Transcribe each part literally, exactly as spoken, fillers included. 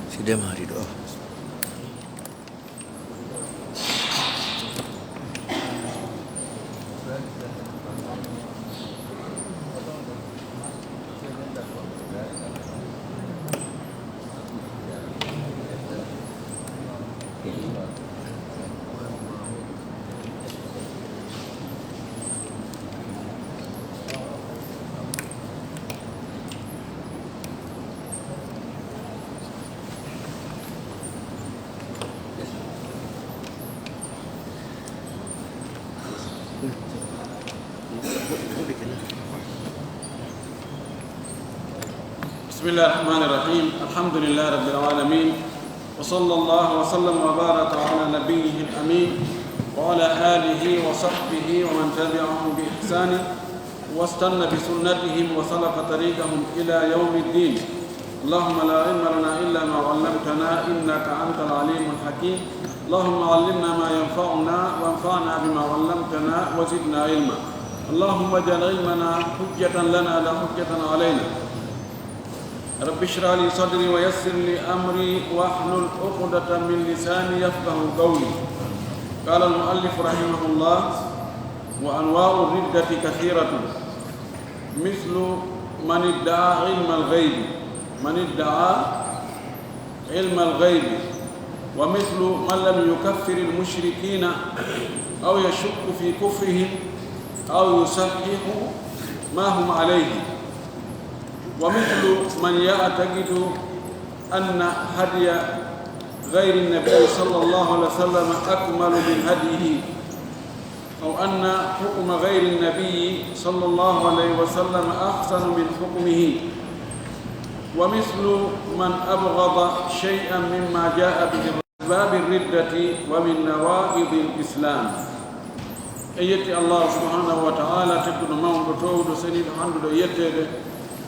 Si démarri ɗo. بسم الله الرحمن الرحيم. الحمد لله رب العالمين. وصلى الله وسلم وبارك على نبيه الأمين وعلى آله وصحبه ومن تبعهم بإحسان واستن بسنتهم وسلك طريقهم إلى يوم الدين. اللهم لا علم لنا إلا ما علمتنا إنك أنت العليم الحكيم. اللهم علمنا ما ينفعنا وانفعنا بما علمتنا وزدنا علما. اللهم اجعل علمنا حجة لنا لا حجة علينا. رب اشرح لي صدري ويسر لي أمري واحلل عقدة من لساني يفقه قولي. قال المؤلف رحمه الله: وأنواع الردة كثيرة، مثل من ادعى علم الغيب، من ادعى علم الغيب، ومثل من لم يكفر المشركين أو يشك في كفرهم أو يصحح ما هم عليه، ومثل من يعتقد أن هدي غير النبي صلى الله عليه وسلم أكمل من هديه، أو أن حكم غير النبي صلى الله عليه وسلم أحسن من حكمه، ومثل من أبغض شيئا مما جاء به أسباب الردة ومن نواقض الإسلام. En yetti Allahu subhanahu wa ta'ala, tedduɗo, mawɗo, toowɗo, seniiɗo, hannduɗo e yetteede.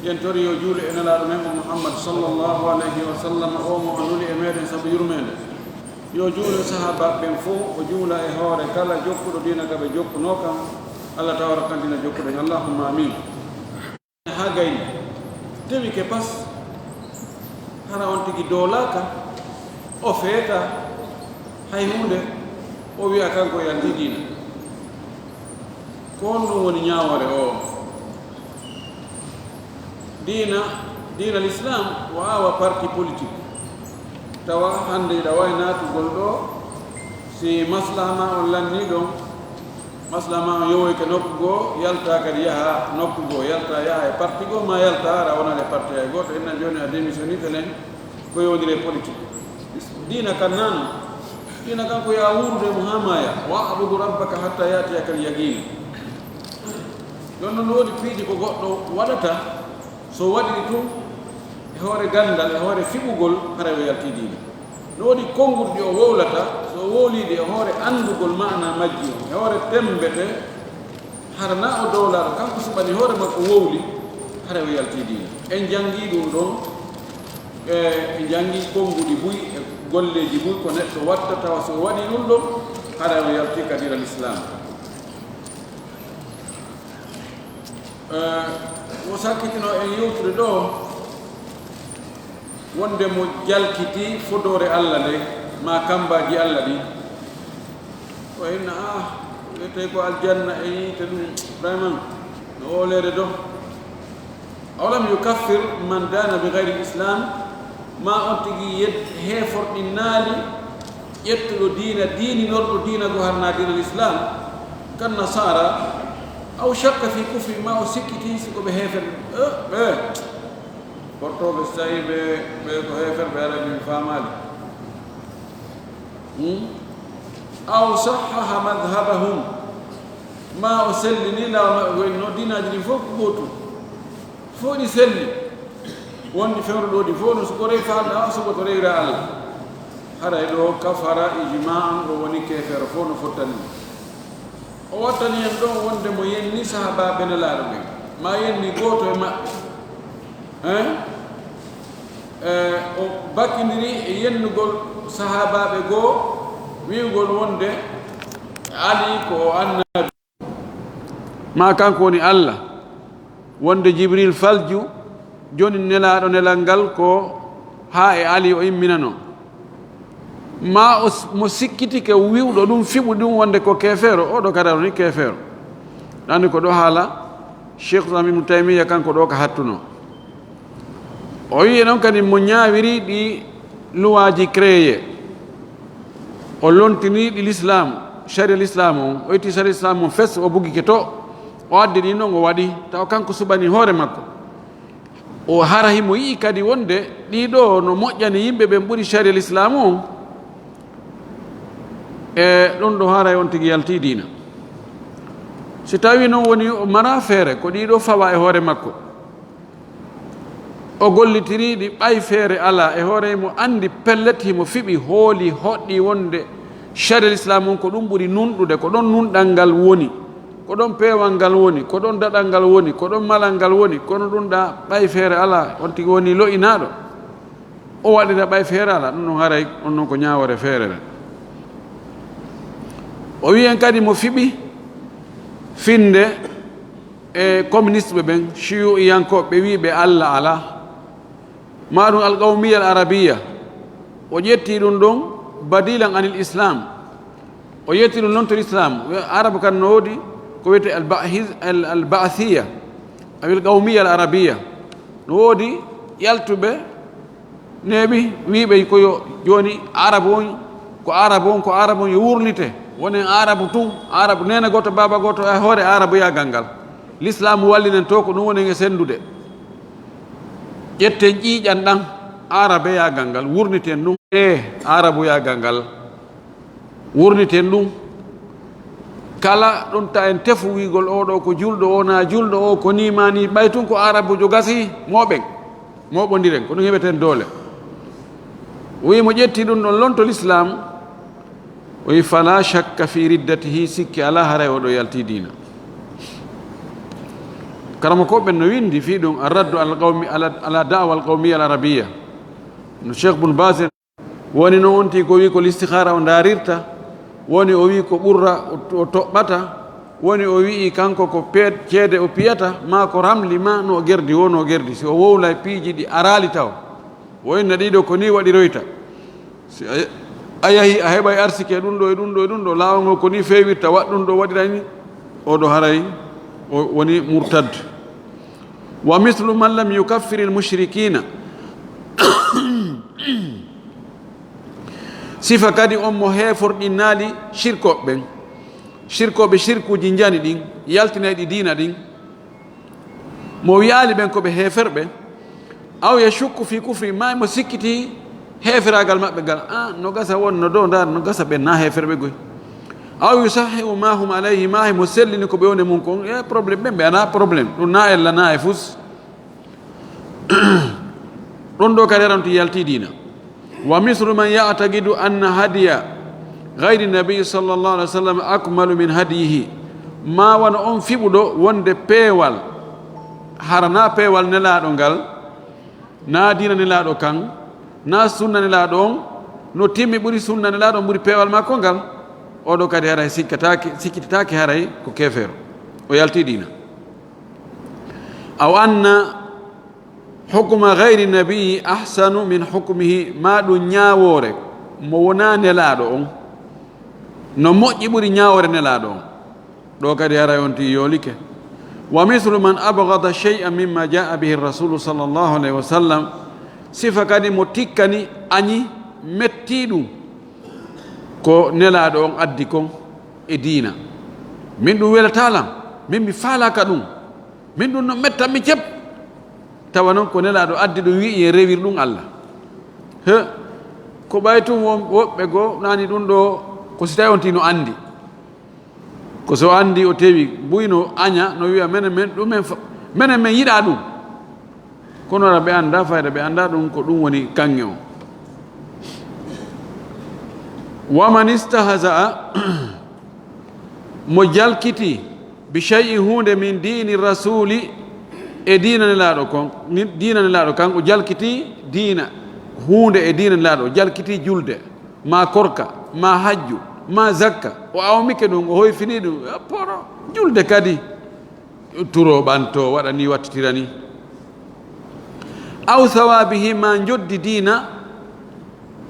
Yen tori yo juulu e Nelaaɗo men o Muhammad sallallahu alayhi wa sallam, o mo o nuli e meɗen sabu yurmeende. Yo juulu e sahaabaaɓe ɓen fof, o juula e hoore kala jokkuɗo diina ka ɓe jokkunoo kan. Allah tabaraka kan diina jokkuɗen. Allahumma amin. Haa gayni, tewi ke pas, hara on tigi doolaaka, o feeta hay huunde, o wi'a kanko e anndi diina. Ko honɗum woni ñaawoore o? Diina, diina l'islam o awa parti politique. Tawa hannde iɗa waawi naatugol ɗo, si maslaha ma on lannii ɗon, maslaha ma on yowoyke nokku goo, yalta kadi yaha nokku goo, yalta yaha e parti goo, ma yalta hara wonaa e parti hay gooto. Inna jooni a démissionné telen ko yowndiri e politique. Diina kan nan, diina kan ko ya wuurude mo haa maaya. Wa'budu rabbaka hatta ya'tiyakal yaqiin. Ɗon non no woodi piiji ko goɗɗo waɗata, so waɗiri tun e hoore ganndal, e hoore fiɓugol, haray o yaltii diina. No woodi konngurɗi o wowlata, so o wowlii ɗi e hoore anndugol maana majji on, e hoore temmbete, hara na o dowlaaɗo, kanko suɓani hoore makko wowli, haray o yaltii diina. En janngii ɗum ɗon, e, en janngii konnguɗi buy, e golleeji buy ko neɗɗo watta, tawa so o waɗii ɗum ɗon, haray o yaltii ka diina l'islam. Eh, wo sakkitino en yewtude ɗo wonde mo jalkiti fodoore Allah nde, ma kambaaji Allah ɗi. O inna, ah, wiyetee ko aljanna e yiite ɗum, vraiment, no ooleede do. Aw lam yukaffir man dana bi gayri l-islam, ma on tigi yed-, heeforɗinnaali ƴettuɗo diina, diininorɗo diina goo harnaa diina l-islam, kan nasaara, aw shakka fi kufri, ma o sikkiti si ko ɓe heeferɓe. Eh, ɓe portooɓe, so tawii ɓe, ɓe ko heeferɓe, haray min faamaali. Hmm? Aw sahhaha madhhabahum, ma o sellini laawol maɓɓe, ko inno diinaaji ɗin fof ko gootum. Fof ɗi selli. Wonɗi fewndo ɗo ɗi fof no, so ko rewi faalɗaa, so ko rewiraa Allah. Haray ɗo kafara ijma'an, o woni keefeero fof no fottani mo. O wattani en ɗon wonde mo yenni sahaabaaɓe Nelaaɗo ɓen, ma yenni gooto e maɓɓe. Hein? Eh, o bakkindiri e yennugol sahaabaaɓe goo, wi'ugol wonde Ali ko o annabi. Ma kanko woni Allah, wonde Jibril falju, joni Nelaaɗo nelal ngal ko haa e Ali o imminano. Ma o s-, mo sikkitike wi'uɗo ɗum, fiɓu ɗum wonde ko keefeero, oɗo kadi woni keefeero. Ɗani ko ɗo haala Cheikh Islam Ibn Taymiyya, kanko ɗo ka hattuno. O wi'i noon kadi mo ñaawiri ɗi luwaaji créé, o lontini ɗi l'islam, sharia l'islam on, o itti sharia l'islam on fes, o bugike to, o addi ɗi noon o waɗi, taw kanko suɓani hoore makko. O hara himo yi'i kadi wonde ɗii ɗo no moƴƴani yimɓe ɓen ɓuri sharia l'islam on. E ɗum ɗo haray on tigi yalti diina. Si tawi noon woni o mara feere, ko ɗii ɗo fawa e hoore makko. O gollitiri ɗi ɓay feere alaa, e hoore mo anndi pellet himo fiɓi, hooli, hoɗɗi wonde sharia l'islam on ko ɗum ɓuri nunɗude, ko ɗon nunɗal ngal woni, ko ɗon peewal ngal woni, ko ɗon daɗal ngal woni, ko ɗon malal ngal woni, kono ɗum ɗa ɓay feere alaa, on tigi woni lo'inaaɗo. O waɗira ɓay feere alaa, ɗum ɗon haray on non ko ñaawore feerere. O wi'en kadi mo fiɓi finde e communiste ɓe ɓen, shiyu'iyankooɓe ɓe wi'i ɓe Allah alaa, ma ɗum al-qawmiyya al-arabiyya. O ƴetti ɗum ɗon badilan anil islam. O ƴetti ɗum non to l'islam. Arabu kan no woodi ko wiyetee al-ba'hiz-, al-, al-ba'thiyya, aw al-qawmiyya al-arabiyya. No woodi yaltuɓe neeɓi, wiiɓe ko yo jooni Arabu on, ko Arabu on, ko Arabu on, yo wurnite. Wonen Arabu tun, Arabu neene gooto, baaba gooto, e hoore Arabuyaagal ngal. L'islam wallinen to, ko ɗum wonen e senndude. Ƴetten ƴiiƴan ɗan Arabeyaagal ngal, wurniten ɗum. E Arabuyaagal ngal, wurniten ɗum. Kala ɗum ta en tefu wiigol, "Oo ɗoo ko juulɗo, oo naa juulɗo, oo ko nii maa nii," ɓay tun ko Arabuujo gasi, mooɓen, mooɓondiren, ko ɗum heɓeten doole. O wi'i mo ƴetti ɗum ɗon lonto l'islam, o wi'i, "Fala shakka fi riddatihi, sikke alaa haray o ɗo yalti diina." Karamokooɓe ɓen no winndi fii ɗum, "Ar-raddu ala qawmi, ala, ala da'wa al-qawmiyya al-arabiyya." No Cheikh Bun Baz woni no wonti ko wi'i ko listikhara o ndaarirta, woni o wi'i ko ɓurra o, o toɓɓata, woni o wi'i kanko ko peet-, ceede o piyata, maa ko ramli, maa no o gerdi, wo no o gerdi. Si o wowlay piiji ɗi araali taw, o inna ɗiɗo ko nii waɗiroyta. Si a, a yahi, a heɓay arsike ɗum ɗo e ɗum ɗo e ɗum ɗo, laawol ngol ko nii feewirta, waɗ ɗum ɗo, waɗira ni, o ɗo haray o woni murtad. Wa mislu man lam yukaffiril mushrikina. Sifa kadi on mo heeforɗinnaali shirkooɓe ɓen. Shirkooɓe shirkuuji njani ɗin, yaltinayɗi diina ɗin. Mo wi'aali ɓen ko ɓe heeferɓe. Aw yashukku fi kufri, maa mo sikkiti heeferaagal maɓɓe ngal. Ah, no gasa won, no dow ndaar, no gasa ɓen na heeferɓe goy. Aw yusahhihu ma hum alayhi, maa mo sellini ko ɓe woni mun kon. E problème ɓen, ɓe ana problème. Ɗum na ella na e fus. Ɗum ɗo kadi arantu yalti diina. Wa mislu man ya'taqidu anna hadiya ghayri nabi sallallahu alaihi wasallam akmalu min hadiyihi. Ma wano on fiɓuɗo wonde peewal, hara na peewal nelaaɗo ngal, na diina nelaaɗo kan, na sunna nelaaɗo on, no timmi ɓuri sunna nelaaɗo on, ɓuri peewal makko ngal. Oɗo kadi haray sikkataake, sikkitataake haray ko keefeero. O yalti diina. Aw anna hukma ghayri nabi ahsanu min hukmihi, ma ɗum ñaawoore mo wonaa nelaaɗo on, no moƴƴi ɓuri ñaawoore nelaaɗo on. Ɗo kadi haray on ti yoolike. Wa mislu man abghada shay'an mimma jaa bihi rasulu sallallahu alayhi wa sallam, sifa kadi mo tikkani añi metti ɗum ko nelaaɗo on addi kon e diina. Min ɗum welataa lan, min mi faalaaka ɗum, min ɗum no metta mi cep. Tawa non ko nelaaɗo addi ɗum wi'i e rewir ɗum Allah. He, ko ɓay tun won woɓɓe goo nani ɗum ɗo, ko si tawi on tino andi. Ko so andi o tewi, buy no aña, no wi'a, "Menen men, ɗum men fa-, menen men yiɗa ɗum." Kono ara ɓe anda fayda, ɓe anda ɗum ko ɗum woni kaŋŋe on. Wa man istahza'a, mo jalkiti, bi shay'in, huunde, min diini rasuli, E diina Nelaaɗo kon, ni-, diina Nelaaɗo kan, o jalkiti diina, huunde e diina Nelaaɗo, o jalkiti julde, ma korka, ma hajju, ma zakka, o awmike ɗum, o hoyfini ɗum, poro, julde kadi, turo ɓanto, waɗa ni, wattitira ni. Aw sawaabihi, ma njoddi diina,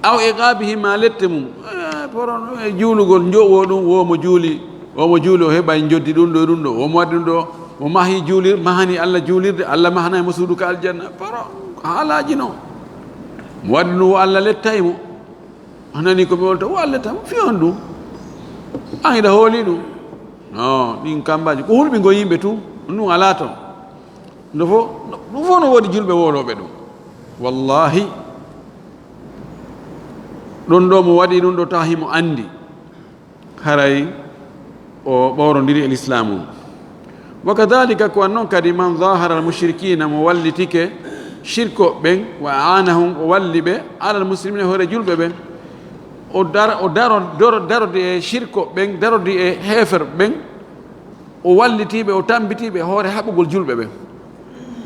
aw iqaabihi, ma lette mum. Eh, poro, eh, juulugol, njowo ɗum, wo mo juuli, wo mo juuli, o heɓay njoddi ɗum ɗo, ɗum ɗo, wo mo waɗi ɗum ɗo, mo mahi juulir-, mahani Allah juulirde, Allah mahanay mo suudu ka aljanna. Poro, haalaaji non. Mo waɗi ɗum, wo Allah lettay mo. A nani ko mi wolta, wo Allah lettay mo. Fiyon ɗum. An hiɗa hooli ɗum. No, ɗin kambaaji. Ko hulɓingo yimɓe tu, ɗum alaa ton. Nde fof, ɗum fof no woodi julɓe wowlooɓe ɗum. Wallahi. Ɗum ɗo mo waɗi ɗum ɗo, tawa himo anndi. Haray o ɓowrondiri e Lislaamu. Wa kadhalika, ko an non kadi, man zahara al mushrikina, mo wallitike shirko ɓen, wa aanahum, o walli ɓe, alal muslimina, hoore julɓe ɓen. O dar-, o daro-, doro-, darodi e shirko ɓen, darodi e heefer ɓen, o wallitiiɓe, o tambitiiɓe hoore haɓugol julɓe ɓen.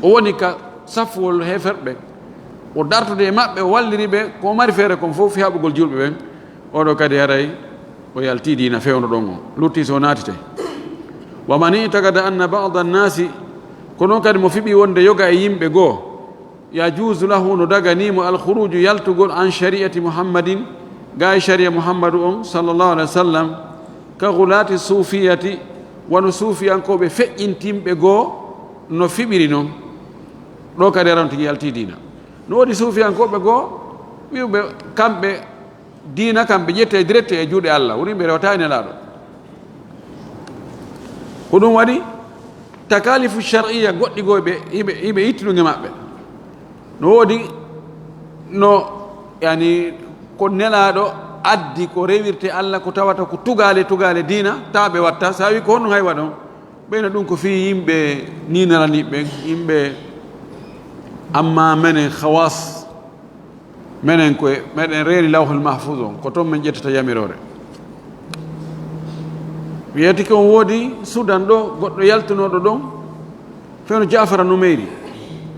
O woni ka safwol heeferɓe, o dartode e maɓɓe, o walliri ɓe ko o mari feere kon fof fii haɓugol julɓe ɓen. Oɗo kadi haray o yalti diina fewndo ɗon on, lutti so naatite. Wa man i'taqada anna ba'da an-nasi, ko non kadi mo fiɓi wonde yoga e yimɓe goo, yajuuzu lahu, no daganimo, al-khuruuju, yaltugol, an shari'ati Muhammadin, ga e shari'a Muhammadu on, sallallahu alaihi wa sallam, ka ghulaati suufiyati, wano suufiyankooɓe feƴƴintinɓe goo no fiɓiri non. Ɗo kadi aran tigi yalti diina. No woodi suufiyankooɓe goo wi'uɓe kamɓe diina kam ɓe ƴette direct e juuɗe Allah, woni ɓe rewata e Nelaaɗo. Ko ɗum waɗi takalifu shar'iyya goɗɗi goo ɓe, iɓe, iɓe itti ɗum e maɓɓe. No woodi no, yani, ko Nelaaɗo addi ko rewirte Allah, ko tawata ko tugaale, tugaale diina, taa ɓe watta. Sa wi ko honɗum hay waɗon? Ɓeyna ɗum ko fii yimɓe ninarani ɓen, yimɓe, amma menen khawas, menen ko e, meɗen reeni Lawhul Mahfuz on, ko ton men ƴettata yamiroore. Mi yettike on woodi Sudan ɗo, goɗɗo yaltunooɗo ɗon, fewno Jaafara Numeyri.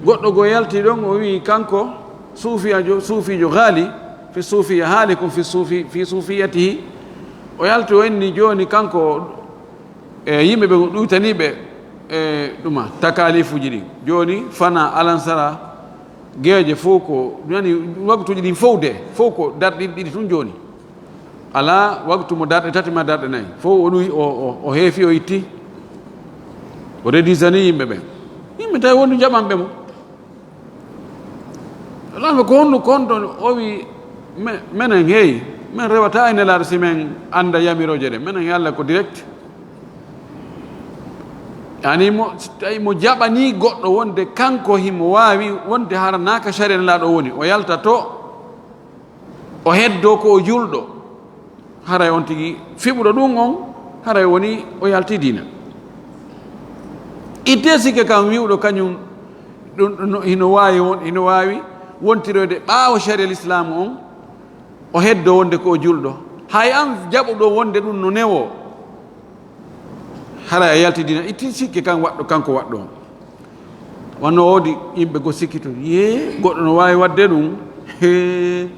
Goɗɗo goo yalti ɗon, o wi'i kanko, suufiyajo, suufijo haali, fi suufiya, haalikun fi suufi, fi suufiyatihi. O yalti, o inni jooni kanko, e yimɓe ɓe ɗuytanii ɓe, e ɗuma, takalifuuji ɗin. Jooni fana alansara, geeje fof ko, nani, waktuuji ɗin fof de, fof ko darɗe ɗiɗi tun jooni. Alaa waktu mo darɗe tati ma darɗe nayi. Fof o ɗuy-, o, o, o heefi, o itti. O redisani yimɓe ɓen. Yimɓe tawi wondu jaɓanɓe mo. Laamɓe ko honɗum, ko honɗum? O wi, me-, menen, hey, men rewata e Nelaaɗo si men annda yamirooje ɗen. Menen e Allah ko direct. Yani mo, si tawi mo jaɓanii goɗɗo wonde kanko himo waawi wonde hara naa ka sariya Nelaaɗo woni, o yalta to, o heddo ko o julɗo. Haray on tigi fiɓuɗo ɗum on, haray woni o yalti diina. Itte sikke kan wi'uɗo kañum ɗum no, hino waawi won-, hino waawi wontiroyde ɓaawo sariya Lislaamu on, o heddo wonde ko o julɗo. Hay an jaɓuɗo wonde ɗum no newoo, haray a yalti diina. Itti sikke kan waɗɗo, kanko waɗɗo on. Wano woodi yimɓe go sikki tun, yee, goɗɗo no waawi waɗde ɗum. Hee,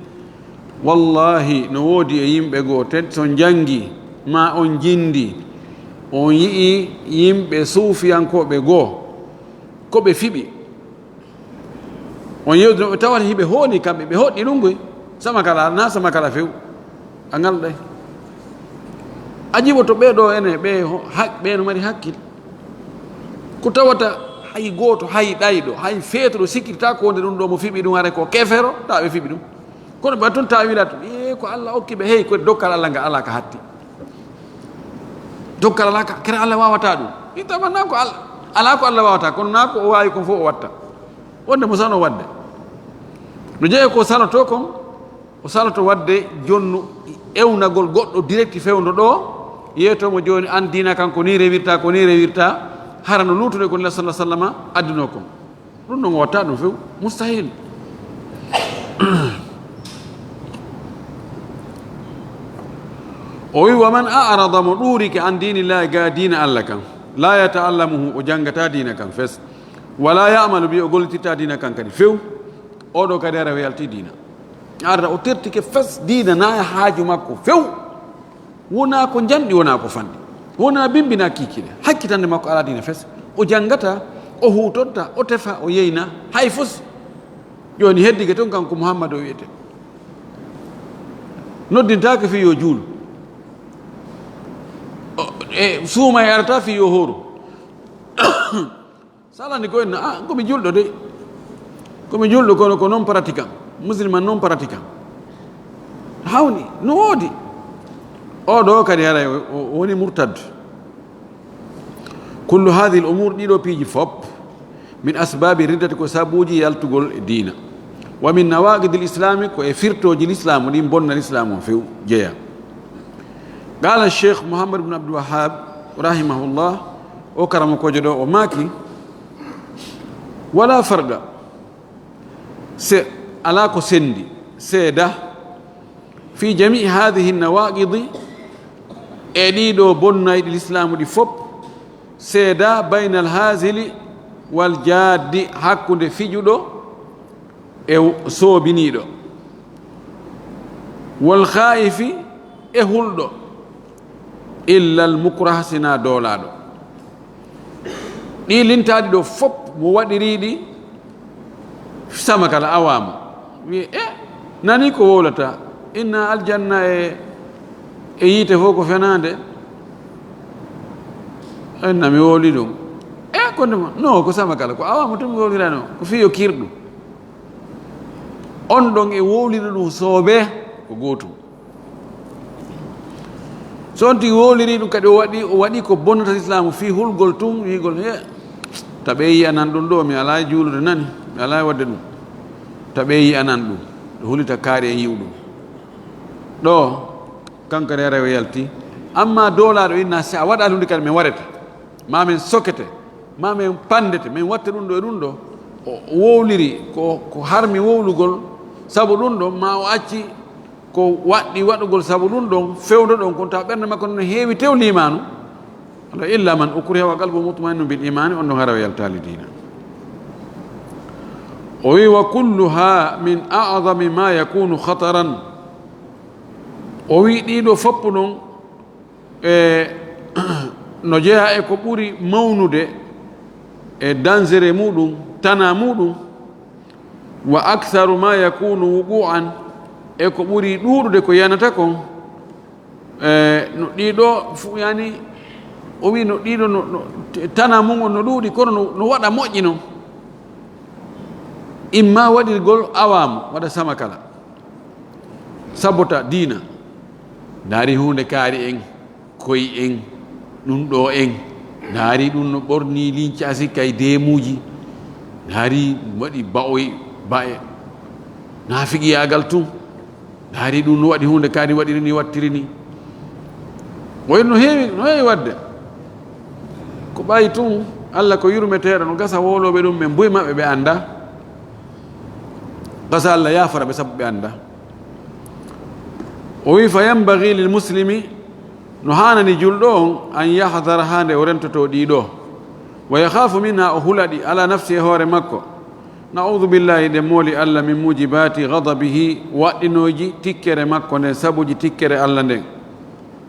wallahi, no woodi e yimɓe goo, te so njanngi, ma on njinngi, on yi'i yimɓe suufiyankooɓe goo, ko ɓe fiɓi. On yewti no ɓe tawata hiɓe hooni kamɓe, ɓe hoɗɗi ɗum koy. Sama kala, na sama kala few. A ngalɗay. A jiwoto ɓee ɗoo ene, ɓe ho-, hak-, ɓe no mari hakkil. Ko tawata hay gooto, hay ɗayɗo, hay feetuɗo sikkirta ko wonde ɗum ɗo mo fiɓi ɗum, haray ko kefero, tawa ɓe fiɓi ɗum. Kono ɓe tun tawilat, e ko Allah okki ɓe, hey, ko dokkal Allah ngal alaa ka hatti. Dokkal alaa ka, kere Allah waawata ɗum. Ittama na ko Al-, alaa ko Allah waawata, kono na ko o waawi kon fof o watta. Wonde mo sano waɗde. No jeeya ko saloto kon, o saloto waɗde jonnu ewnagol goɗɗo direct fewndo ɗo, yeeto mo jooni an diina kan ko ni rewirta, ko ni rewirta, hara no luutude ko Nela sallallahu alaihi wasallam addinoo kon. Ɗum ɗon o watta ɗum few, mustahil. O wi, "Wa man a'rada", mo ɗuurike, "an diinillahi", ga diina Allah kan, "la yata'allamuhu", o janngata diina kan fes. Wala ya'malu bi, o gollititta diina kan kadi few. Oɗo kadi ara o yalti diina. Arata o tertike fes diina na e haaju makko few. Wona ko njanɗi, wona ko fanɗi. Wona bimbi na kiikiɗe. Hakkitande makko ala diina fes. O janngata, o huutorta, o tefa, o yeyna, hay fos. Jooni heddike toon kanko Muhammad o wiyete. Noddintaake fii yo juulu. O, e suuma e arata fii yo hooru. Salani ko en, ah, ko mi julɗo de. Ko mi julɗo kono ko non pratiquant. Musulman non pratiquant. Hawni, no woodi. Oɗo kadi haray o, o, o woni murtad. Kullu hadhihi al-umur, ɗiɗo piiji fop, min asbabi riddati, ko sabuuji yaltugol e diina. Wa min nawaqidil islami, ko e firtooji lislaamu ɗin bonna lislaamu o few jeya. Qala Cheikh Muhammad ibn Abdul Wahhab, rahimahullah, o karamokoojo ɗo, o maaki, wala farqa, se, ala ko sendi, seeda, fi jami'i hadhihi nawaqidi, e ɗiɗo bonnayɗi lislaamu ɗi fop, seeda baynal hazili wal jaaddi, hakkunde fijuɗo e soobiniiɗo, wal khaifi e hulɗo, illa al mukrah, sina doolaaɗo. Ɗi lintaaɗi ɗo fop mo waɗiriɗi sama kala awaama. Wi, e, nani ko wowlata. Inna aljanna e, e yiite fof ko fenaande. Inna mi wowli ɗum. E, kono ma, no, ko sama kala, ko awaama tun mi wowlirano. Ko fii yo kirɗu. On ɗon e wowliri ɗum soobee ko gootum. So on tigi wowliri ɗum kadi, o waɗi, o waɗi ko bonnata lislaamu fii hulgol tun, wiigol, he, taɓe yi'anan ɗum ɗo, mi alaa e juulude nani, mi alaa e waɗde ɗum. Taɓe yi'anan ɗum, ɗo hulita kaari en yi'u ɗum. Ɗo, kanko reere o yalti. Amma doolaaɗo inna, si a waɗa hunde kadi, min warete, ma min sokete, ma min pandete, min watte ɗum ɗo e ɗum ɗo. O wowliri ko, ko harmi wowlugol, sabu ɗum ɗo, ma o acci ko waɗɗi waɗugol sabu ɗum ɗon, fewndo ɗon, kon tawa ɓernde makko no heewi tew liimaanu. Ala illa man ukriha wa qalbu mutmainnun bil imaani, on ɗon hara o yaltaali diina. O wi, wa kulluha min a'zami ma yakunu khataran. O wi ɗiɗo foppu ɗon, e no jeyaa e ko ɓuri mawnude e danger muɗum, tana muɗum, wa aktharu ma yakunu wuqu'an, e ko ɓuri ɗuuɗude ko yanata kon, e no ɗiɗo fu-, yani, o wi no ɗiɗo no, no, tana mum on no ɗuuɗi, kono no, no waɗa moƴƴi non. Imma waɗirgol awaama, waɗa sama kala. Sabota diina. Ndaari huunde kaari en, koy en, ɗum ɗo en. Ndaari ɗum no ɓorni lincaasi kay deemuuji. Ndaari waɗi ba'oy, ba'e. Naafiqiyaagal tun. Ndaari ɗum no waɗi huunde kaari waɗiri ni, wattiri ni. Oy no heewi, no heewi waɗde. Ko ɓayi tun, Alla ko yurmeteeɗo, no gasa wowlooɓe ɗum ɓe mbuy maɓɓe ɓe annda. Gasa Alla yaafara ɓe sabu ɓe annda. O wi, fa yanbaghi lil muslimi, no haanani julɗo on, an yahdara, haa nde o rentoto ɗiɗo. Wa yakhafu minha, o hula ɗi, ala nafsi, e hoore makko. Na'udhu billahi, ɗen mooli Alla, min mujibati ghadabihi, waɗɗinooji tikkere makko nden, sabuji tikkere Alla nden.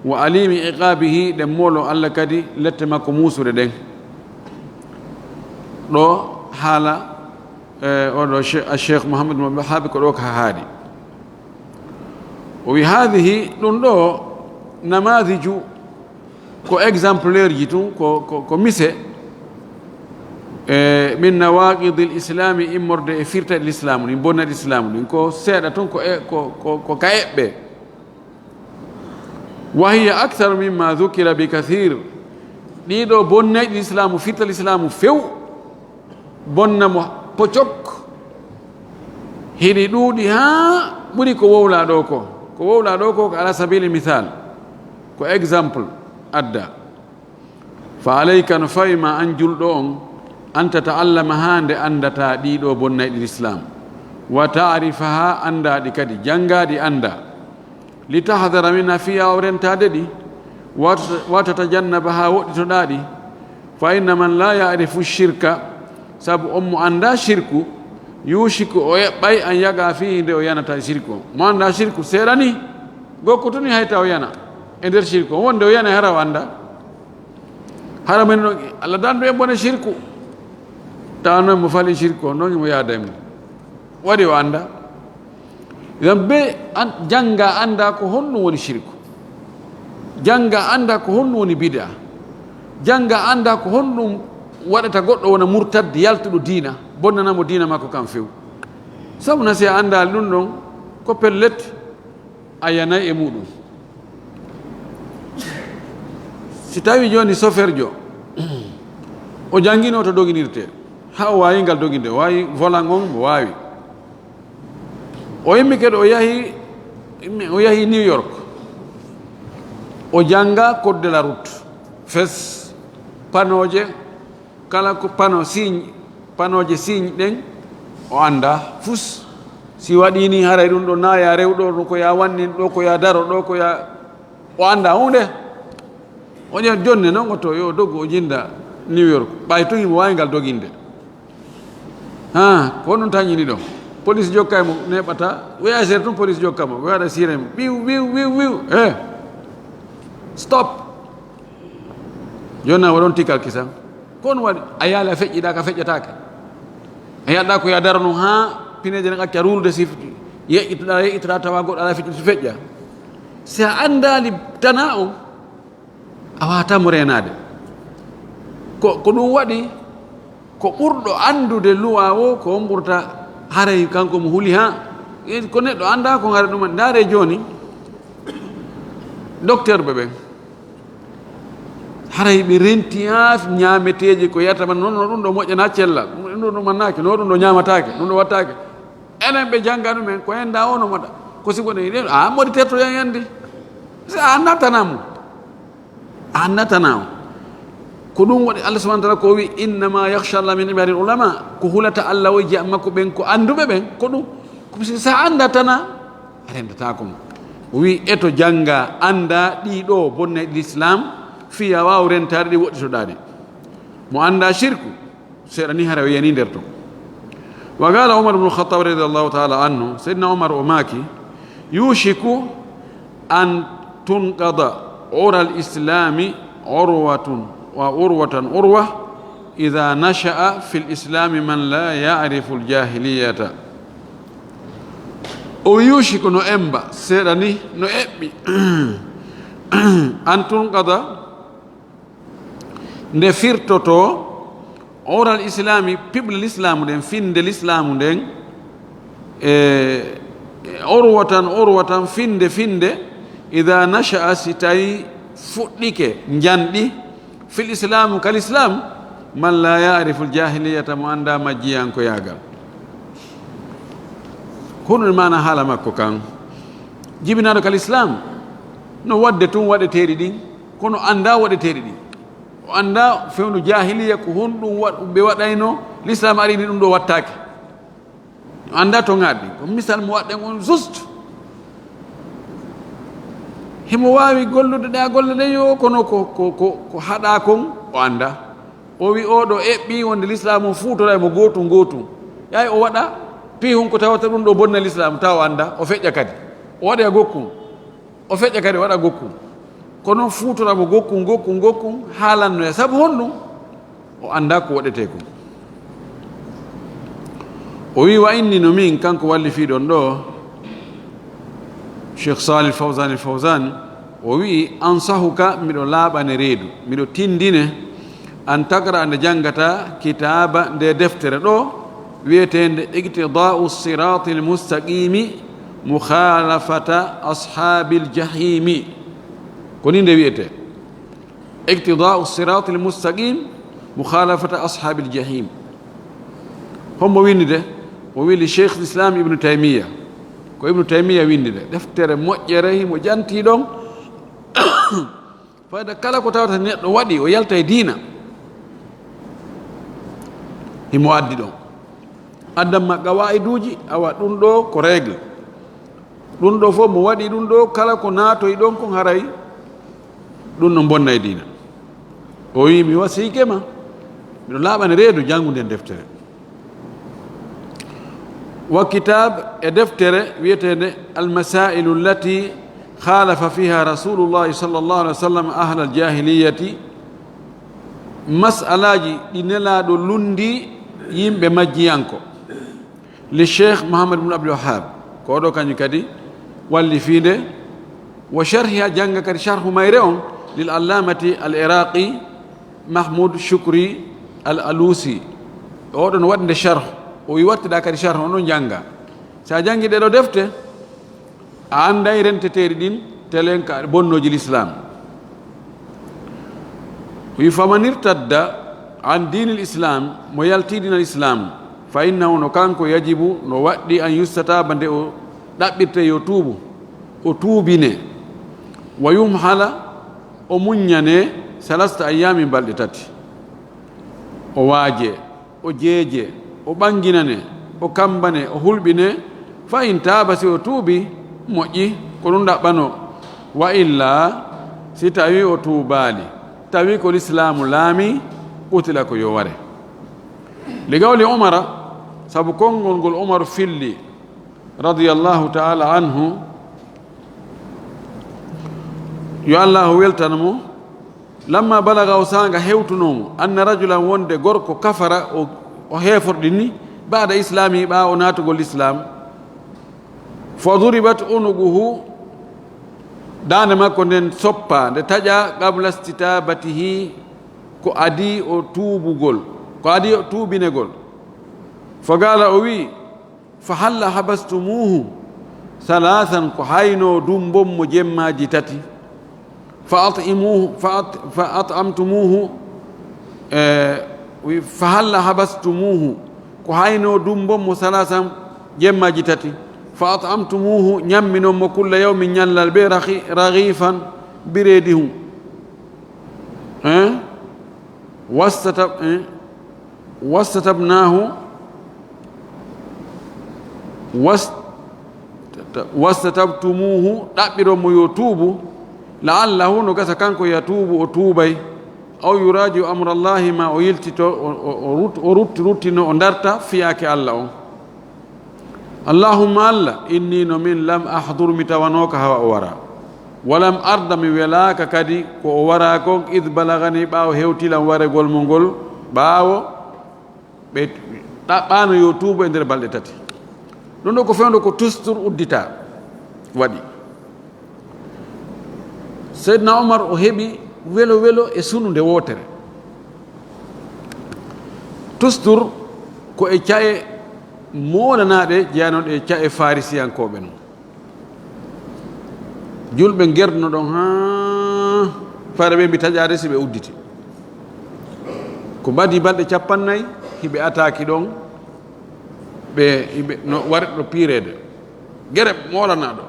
Wa alimi iqabihi, ɗen moolo Alla kadi lette makko muusuɗe ɗen. Ɗo haala, e, oɗo che-, a Cheikh Mouhamadou Mamadou Wahhabi ko ɗo ka haaɗi. O wi, hadhihi, ɗum ɗo, namadhiju, ko exemplaire ji tun, ko, ko, ko mise, e, min nawaqidil islami, immorde e firtaɗi l'islamu ɗin, bonnaɗi islamu ɗin, ko seeɗa tun, ko e, ko, ko, ko ka eɓɓe. Wa hiya aktharu mimma dhukira bi kathir. Ɗiɗo bonnayɗi l'islamu, firta l'islamu few, bonna mo pocok. Hiɗi ɗuuɗi haa ɓuri ko wowla ɗo ko. Ko wowla ɗo ko, ko ala sabili misal. Ko exemple adda. Fa alayka, no fawi ma an julɗo on, an tata'allama, haa nde anndata ɗiɗo bonnayɗi l'islamu. Wa ta'rifaha, annda ɗi kadi, jannga ɗi annda. Li tahdara minha, fiya o rentaade ɗi, wa, wa tatajannabaha, woɗɗitoɗa ɗi. Fa inna man la ya'rifu shirka, Sabu on mo anndaa shirku, yuushiku o eɓɓay an yaga fiihi nde o yanata e shirku on. Mo anndaa shirku seeɗa ni, gokko tuni hayta o yana e nder shirku on. Wonde o yana hara o anndaa. Hara men ɗon, Allah dandu en bone shirku. Tawa noon mo fali shirku on, noon mo yaada e mum. Waɗi o anndaa. Idan be an-, jannga annda ko honɗum woni shirku. Jannga annda ko honɗum woni bid'a. Jannga annda ko honɗum waɗata goɗɗo wona murtaddi, yaltuɗo diina, bonnanamo diina makko kan few. Sabu na si a anndaali ɗum ɗon, ko pellet, a yanay e muɗum. Si tawi jooni soferjo, o janngino to doginirte, haa o waawi ngal doginde, o waawi volan on, o waawi. O immike ɗo, o yahi, o yahi New York. O jannga code de la route. Fes, panooje, kala ko pano signe, panooje signe ɗen, o anndaa fus. Si waɗi ni, haray ɗum ɗo naaya rewɗo, ɗo ko ya wannin, ɗo ko ya daro, ɗo ko ya, o anndaa huunde. O ƴeewa jonne non, o to yo doggu, o jinnda New York. Ɓay tun himo waawi ngal doginde. Ha, ko honɗum tañini ɗo? Police jokkay mo, neɓata. Voyageur tun police jokka mo. Ɓe waɗa siré mo. Wiw, wiw, wiw, wiw. Eh. Stop. Jonna waɗon tikal kisan. Ko honɗum waɗi? A yaali a feƴƴiɗa ka feƴƴataake. A yaɗɗa ko ya daro non ha pineje ɗen acca ruulde si yeƴƴituɗa, yeƴƴitata tawa goɗɗo ala feƴƴude si feƴƴa. Si a anndaali tana on, a waata mo reenaade. Ko, ko ɗum waɗi, ko ɓurɗo anndude luwa o, ko on ɓurta haray kanko mo huli ha. E ko neɗɗo annda ko haray ɗum. Ndaare jooni, docteur ɓe ɓen, haray ɓe renti ha ñaameteeje ko yata man, non, non, ɗum ɗo moƴƴana cella, ɗum ɗo ɗum mannaaki, no ɗum ɗo ñaamataake, ɗum ɗo wattaake. Enen ɓe jannga ɗumen, ko en da ono moɗa. Ko sigo ɗen, a moɗi terto yan yandi. Si a annatana mo. A annatana o. Ko ɗum waɗi Allah subhanahu wa ta'ala ko wi, "Innama yakhsha Allah min ibadil ulama." Ko hulata Allah o e jiyaaɓe makko ɓen, ko annduɓe ɓen, ko ɗum. Ko si sa anndatana, a rendatako mo. O wi, "Eto jannga, annda ɗi ɗo bonnay ɗi l'islam, fiya waaw rentaade ɗi, woɗɗitoɗaa ɗi." Mo annda shirku, seeɗa ni hara o yani nder ton. Wa qala Umar ibn Khattab radiyallahu ta'ala anhu, Sayyidina Umar o maaki, "Yushiku an tunqada ura al-islami urwatun wa urwatan urwa, idha nasha'a fil islami man la ya'rifu al-jahiliyata." O yushiku, no emba, seeɗa ni, no eɓɓi, an tunqada, nde firtoto, oral islami, piɓle l'islamu ɗen, finde l'islamu nden, e, e, orwatan, orwatan, finde, finde, ida nasha'a, si tawi fuɗɗike, njanɗi, fil islamu, kal islam, man la ya'rifu al jahiliyata, mo annda majjiyankoyagal. Ko honɗum maana haala makko kan? Jibinaaɗo kal islam, no waɗde tun waɗeteeɗi ɗin, kono annda waɗeteeɗi ɗin. O annda fewndo jahiliya ko honɗum waɗ-, ɓe waɗayno, l'islam ari ni ɗum ɗo wattaake. O annda to ŋaaɗi ɗin. Ko misal mo waɗɗen on juste. Himo waawi gollude ɗe a golle ɗen yo, kono ko, ko, ko, ko haɗa kon o annda. O wi oɗo eɓɓi wonde l'islam o fuutora e mo gootum gootum. Yaay o waɗa piihun ko tawata ɗum ɗo bonna l'islam, tawa o annda, o feƴƴa kadi. O waɗa e gokkun. O feƴƴa kadi, o waɗa gokkun. Kono fuutora mo gokkun, gokkun, gokkun, haalanno e sabu honɗum? O annda ko waɗetee kon. O wi, "Wa inni, no min, kanko wallifiiɗon ɗo, Cheikh Salih Fawzan al Fawzan, o wi, ansahuka, miɗo laaɓane reedu, miɗo tindine, an taqra, nde janngata, kitaaba, nde deftere ɗo, wiyeteende Iqtidaa'u Siraatil Mustaqimi, Mukhalafata Ashaabil Jahimi." Ko ni nde wiyetee. Iqtidaa'u Siraatil Mustaqim, Mukhalafata Ashaabil Jahim. Hombo winndi de? O wili Cheikh Islam Ibn Taymiya. Ko Ibn Taymiya winndi de. Deftere moƴƴere himo janti ɗon. Fayda kala ko tawata neɗɗo waɗi, o yalta e diina, himo addi ɗon. Addan ma qawaiduuji, awa ɗum ɗo ko règle. Ɗum ɗo fof mo waɗi ɗum ɗo, kala ko naatoyi ɗon kon haray ɗum no bonna e diina. O wi, "Mi wasiyike ma, Miɗo laaɓani reedu janngude nden deftere. Wa kitab, e deftere wiyeteende Almasailu allati khalafa fiha Rasulullahi sallallahu alaihi wasallam ahla aljahiliyati, mas'alaaji ɗi Nelaaɗo lunndi yimɓe majjiyanko, li Cheikh Mohamed ibn Abdul Wahhab. Ko oɗo kañum kadi wallifiinde. Wa sharhiha, jannga kadi sharhu mayre on, lil allamati al iraqi Mahmoud Shukri al Alusi. Oɗo no waɗi nde sharh. O wi wattiɗa kadi sharh, on ɗon jannga. Sa janngi ɗeɗo defte, a annday renteteeri ɗin, telen ka bonnooji l'islam. Wi, faman irtadda an diinil islam, mo yalti diinal islam, fa innahu, no kanko, yajibu, no waɗɗi, an yustataba, nde o ɗaɓɓirte yo tuubu, o tuubine, wa yumhala, o muññane, salasta ayyamin, balɗe tati, o waaje, o jeeje, o ɓanginane, o kambane, o hulɓine, fa in taaba, si o tuubi, moƴƴi, ko ɗum ɗaɓɓano. Wa illa, si tawi o tuubaali, tawi ko lislaamu laami, qutila, ko yo ware. Li qawli Umara, sabu konngol ngol Umaru filli, radiyallahu ta'ala anhu, yo Allahu weltano mo, lamma balaga, o saanga hewtunoo mo, anna rajulan, wonde gorko, kafara, o, o heeforɗini, ba'da islaamihi, ɓaawo naatugol lislaam, fa duribat unuquhu, daande makko nden soppaa, nde taƴaa, qabla istitabatihi, ko adii o tuubugol, ko adii o tuubinegol. Fa qaala, o wi'i, fa halla habastumuhu thalathan, ko hayno dumbon mo jemmaaji tati, fa at'imuhu, fa at-, fa at'amtumuhu, eh, wi-, fa halla habastumuhu, ko hayno dumbon mo thalathan, jemmaaji tati, fa at'amtumuhu, ñamminon mo, kulla yawmin, ñallal ɓe, raghi-, raghifan, biredi hum, hein? Wastatab-, eh, wastatabnahu, was-, wastatabtumuhu, ɗaɓɓiron mo yo tuubu, la'allahu, no gasa kanko yatuubu, o tuubay, aw yuraji'u amrallahi, ma o yiltito, o, o, o rut-, o rutti-, ruttino, o darta fiyaake Allah on. Allahumma, Allah, inni, no min, lam ahdur, mi tawanooka hawa o wara. Walam arda, mi welaaka kadi ko o wara kon, id balagani, ɓaawo hewti lan waregol mo ngol, ɓaawo ɓe ɗaɓɓaano yo tuubu e nder balɗe tati. Ɗum ɗo ko fewndo ko tustur uddita waɗi. Seydina Omar o heɓi welo welo e sununde wootere. Tustur ko e ca'e moolanaaɗe jeyanooɗe e ca'e Farisiyankooɓe non. Julɓe ngerduno ɗon haa fayda ɓe mbi taƴaade si ɓe udditi. Ko mbadi balɗe cappannayi hiɓe ataaki ɗon, ɓe, hiɓe no warɗo piireede. Gere moolanaaɗo.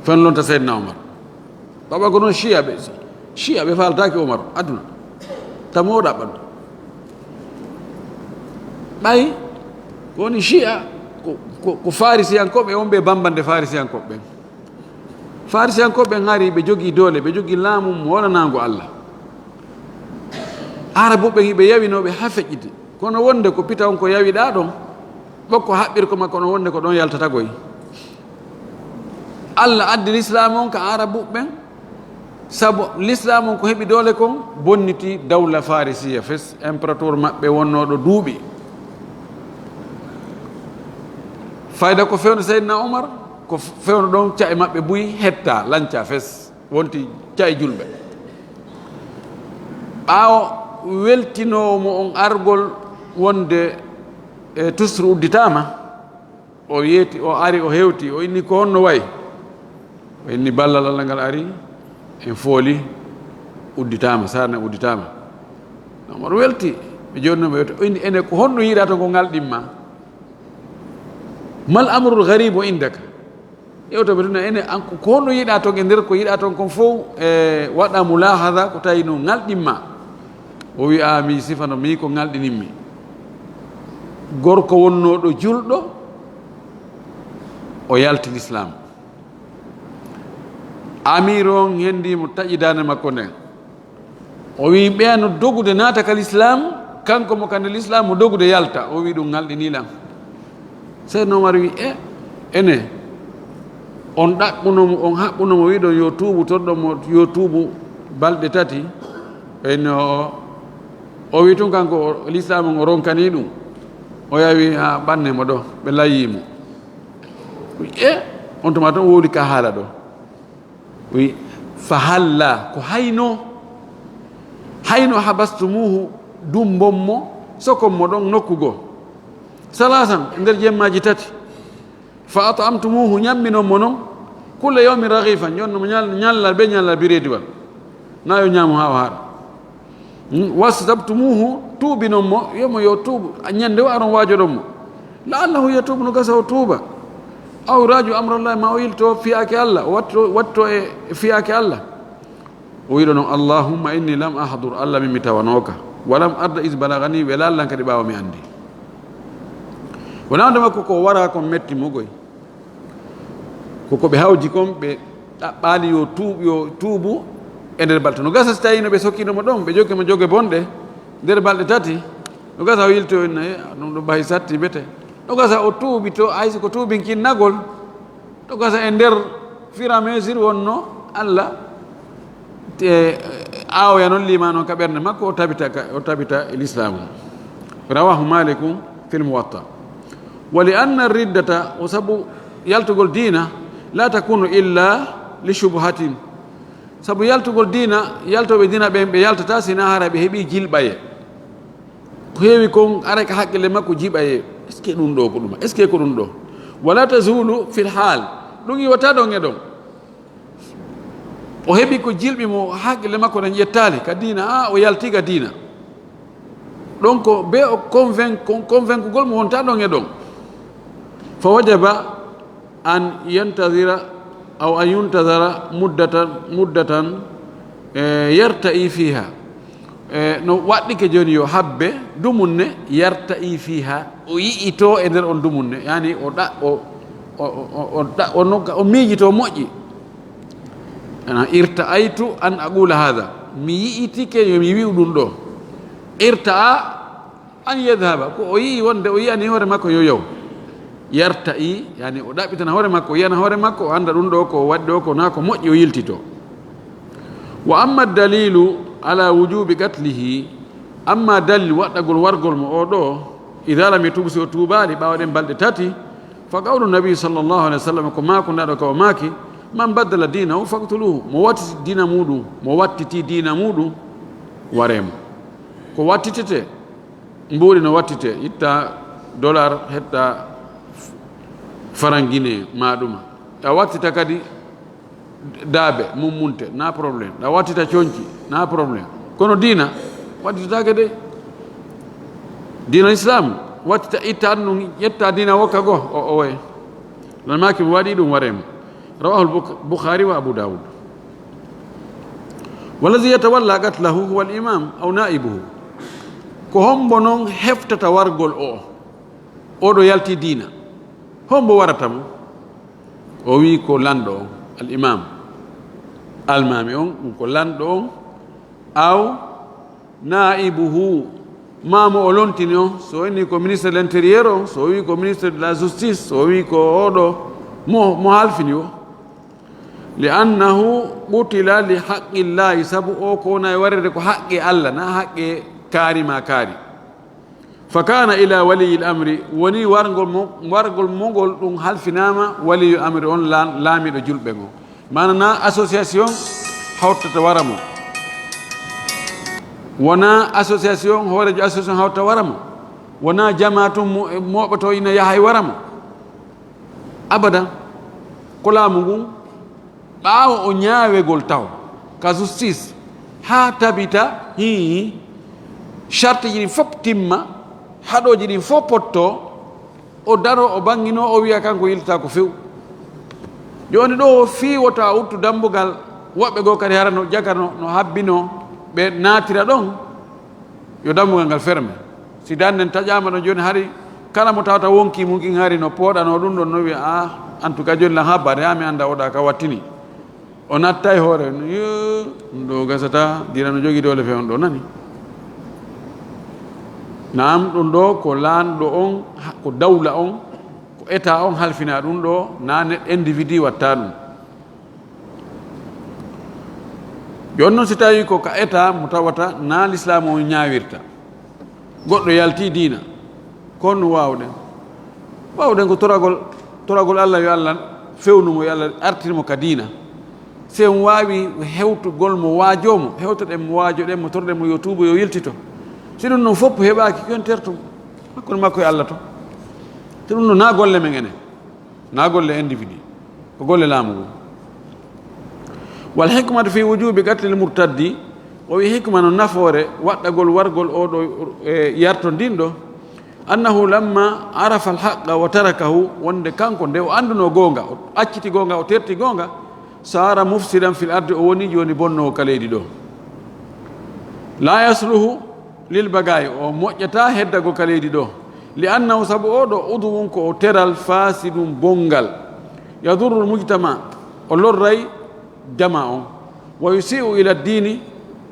Fen lonta Seydina Omar. Baba ko noon Shiya ɓe, Shiya ɓe faaltaaki Omar, aduna. Tamo ɗaɓɓan. Ɓay, ko woni Shiya, ko, ko, ko Farisiyankooɓe, on ɓe bambande Farisiyankooɓe ɓen. Farisiyankooɓe ɓen hari, ɓe jogii doole, ɓe jogii laamu mo wonanaango Allah. Arabuɓe ɓen, ɓe yawinooɓe haa feƴƴiti. Kono wonde ko pita on ko yawiɗaa ɗon, ɓokko haɓɓir ko makko no wonde ko ɗon yaltata goy. Allah addi lislaam on ka Arabuɓe ɓen, sabu lislaam on ko heɓi doole kon, bonniti dawla Farisiya fes, imperator maɓɓe wonnooɗo duuɓi. Fayda ko fewndo Seydina Omar, ko fewndo ɗon ca'e maɓɓe buy hetta, lanca fes. Wonti ca'e julɓe. Ɓaawo weltinoowo mo on argol wonde e tusturu udditaama, o yeeti, o ari, o hewti, o inni, "Ko honno wayi?" O inni, "Ballal Allah ngal ari, en fooli, udditaama, sarne udditaama." Omar welti, ɓe jonnoo ɓe welti. O inni, "Ene, ko honno yiɗaa to ko ngal ɗimma? Mal amrul gharibu indaka?" Yewtoɓe tun ene, an ko, ko honno yiɗaa ton e nder ko yiɗaa ton kon fow, e waɗa mulahada ko tawi no ŋalɗinma. O wi'a, "Mi sifano mi ko ŋalɗinimmi." Gorko wonnooɗo julɗo, o yalti Lislaam. Amiiru on hendii mo taƴi daande makko nden. O wi ɓeya no dogude naata ka l'islam, kanko mo kande l'islam mo dogude yalta. O wi ɗum ŋalɗinii lan. Seydina Omar wi e ene on ɗaɓɓuno mo, on haɓɓuno mo, wiɗon yo tuubu, torɗon mo yo tuubu balɗe tati. Ɓeyno o wi tun kanko o- l'islam on o ronkanii ɗum. O yawi ha ɓanne mo ɗo, ɓe layyii mo. Wi e on tuma ton wowli ka haala ɗo. Wi fahalla ko hayno hayno habastumuhu, dumbon mo, sokon mo ɗon nokku goo salasan e nder jemmaaji tati. Fa at'amtumuhu, ñamminon mo non, kulla yawmin raghifan, jonno mo ñal- ñallal be ñallal birediwal, na yo ñaamu haa o haara. Wastabtumuhu, tuubinon mo, yomo yo tuubu, ñande o aron waajoɗon mo. La'allahu yatuubu, no gasa o tuuba. Aw raaju amrallahi, ma o yilto fiyaake Allah, o watto watto e fiyaake Allah. O wiɗo non, allahumma inni lam ahdur, Allah min mi tawanooka. Wa lam arda is balagani, welaa lan kadi ɓaawo mi anndi. Wonaa wonde makko ko wara kon metti mo goy. Koko ɓe hawji kon ɓe ɗaɓɓaali yo tuub yo tuubu. E nder balɗe no gasa si tawi no ɓe sokkino mo ɗon ɓe jokke mo joge bonɗe nder balɗe tati. No gasa o yilto en e ɗum ɗo bahi satti bete. No gasa o tuubi to haysi ko tuubinkinnagol. To gasa e nder fira mesir wonno Allah te awoya noon limano ka ɓernde makko o tabita ka- o tabita e l'islamu. Rawahu maliku fil muwatta. Wa li anna riddata, o sabu yaltugol diina, la takunu illa li shubhatin. Sabu yaltugol diina, yaltooɓe diina ɓen ɓe yaltata sina hara ɓe heɓi jilɓaye. Ko heewi kon ara ka haqqille makko jiɓaye, est ce que ɗum ɗo ko ɗuma, est ce que ko ɗum ɗo? Wala tazulu fil hal, ɗum iwata ɗon e ɗon. O heɓi ko jilɓi mo haqqille makko ɗen ƴettaali ka diina, a o yalti ka diina. Ɗon ko be o convain- con- convaincugol mo wonta ɗon e ɗon. Fa wajaba an yantadira aw an yuntadara muddatan muddatan e yarta'i fiha. E no waɗɗike joni yo habbe dumunne yarta'i fiha, o yi'ito e nder on dumunne, yani o ɗa o o o o ɗa- o nokka o miijito moƴƴi. Ana irta'aytu an aqula hadha, mi yi'itike yo mi wi'u ɗum ɗo. Irta'a an yadhhaba, ko o yi'i wonde o yi'ani hoore makko yo yow. Yarta'i, yani o ɗaɓɓitana hoore makko, o yi'ana hoore makko, o annda ɗum ɗo ko o waɗi ɗo ko na ko moƴƴi o yiltito. Wa amma dalilu ala wujubi qatlihi, amma dalil waɗɗagol wargol mo o ɗo, idha lam yatub, si o tuubaali ɓaawo ɗen balɗe tati, fa qawlu nabi sallallahu alaihi wasallam, ko maako ndaɗo ka o maaki, man baddala dinahu faqtuluhu, mo wattiti diina muɗum, mo wattiti diina muɗum waremo. Ko wattitete mbuuɗi no wattite, itta dollar hetta farangine maɗuma, a wattita kadi daabe mummunte, na problème, a wattita conci, na problème. Kono diina wattitataake de. Diina islam wattita itta ɗum ƴetta diina wokka goo o owoye. Lan maaki mi waɗi ɗum waremo. Rawahu al-Buk- bukhari wa abu dawud. Wallazi yatawalla qatlahu huwa al-imam aw naibuhu. Ko hombo non heftata wargol o? Oɗo yalti diina, hombo warata mo? O wi ko lanɗo on, al imam, almami on, ɗum ko lanɗo on, aw naibuhu, ma mo o lontini on. So inni ko ministre de l'intérieur on, so wi ko ministre de la justice, so wi ko oɗo mo mo halfini o. Li annahu qutila li haqqillahi, sabu o ko wona e warrede ko haqqe Allah, na haqqe kaari ma kaari. Fa kana ila waliyil amri, woni wargol mo wargol mogol ɗum halfinama waliyul amri on, laamiɗo julɓe ngo. Mana na association hawtata wara mo, wona association hoorejo association hawta wara mo, wona jamaatu moɓoto ina yahay wara mo. Abadan. Ko laamu ngun, ɓaawo o ñaawegol taw ka justice haa tabita, hii, charteji ɗin fof timma, haɗooji ɗin fof potto, o daro o bannginoo, o wiya kanko yiltata ko few. Jooni ɗo fii wota uttu dambugal, woɓɓe goo kadi hara no jaga no no habbinoo ɓe naatira ɗon. Yo dammugal ngal ferme. Si danden taƴaama ɗon jooni, hari kala mo tawata wonki mum kin hari no pooɗanoo ɗum ɗon, no wiya, a, en tout cas jooni lan habbaade haa mi annda oɗa ka wattini. O natta e hoore no, yo, Ɗum ɗo gasata, diina no jogii doole feewndo ɗo, nani? Naam, ɗum ɗo ko laanɗo on, ko dawla on, ko état on halfinaa ɗum ɗo, naa neɗɗo individu watta ɗum. Jooni noon, si tawii ko ka état mo tawata naa lislaamu on ñaawirta, goɗɗo yaltii diina, ko honno waawɗen? Waawɗen ko toragol, toragol Allah, yo Allah fewnu mo, yo Allah artir mo ka diina. Si en waawi hewtugol mo, waajoo mo, hewtoɗen mo, waajoɗen mo, torɗen mo yo tuubo, yo yiltito. Si ɗum ɗon fof heɓaaki, ko en tertu mo hakkunde makko e Allah to. Te ɗum ɗo naa golle men enen, naa golle individu, ko golle laamu ngu. Wal hikmatu fi wujubi qatlil murtaddi, o wi hikma no nafoore waɗɗagol wargol oo ɗo, e, yartondinɗo, annahu lamma arafa al haqqa wa tarakahu, wonde kanko nde o annduno goonga, o acciti goonga, o terti goonga, sara mufsidan fil ardi, o woni jooni bonnoowo ka leydi ɗo. La yasluhu lil bagayi, o moƴƴata heddagol ka leydi ɗo. Li annahu, sabu oo ɗo udwun ko o teral fasidun bonngal, yadurrul mujtama, o lorray jama on, wa yusi'u ila diini,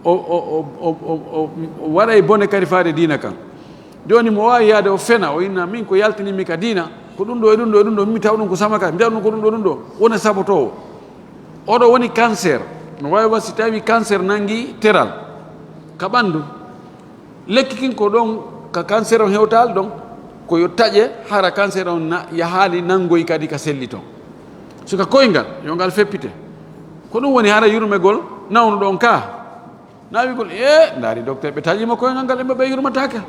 o, o, o waɗay bone kadi faade diina kan. Jooni mo waawi yaade o fena, o inna, "Min ko yaltini mi ka diina, ko ɗum ɗo e ɗum ɗo e ɗum ɗo, mi taw ɗum ko samaka, mi taw ɗum ko ɗum ɗo ɗum ɗo." Wona sabotoowo. Oo ɗo woni cancer. No waawi wa si tawi cancer nangi teral ka ɓanndu. Lekki kin ko ɗon ka cancer on hewtaali ɗon, ko yo taƴe, hara cancer on na, yahaali nanngoy kadi ka selli ton. Suka koyngal, yo ngal feppite. Ko ɗum woni hara yurmegol nawnuɗo on ka. Naawigol, "E, ndaari docteur, ɓe taƴi mo koyngal ngal, ɓe, ɓe yurmataake."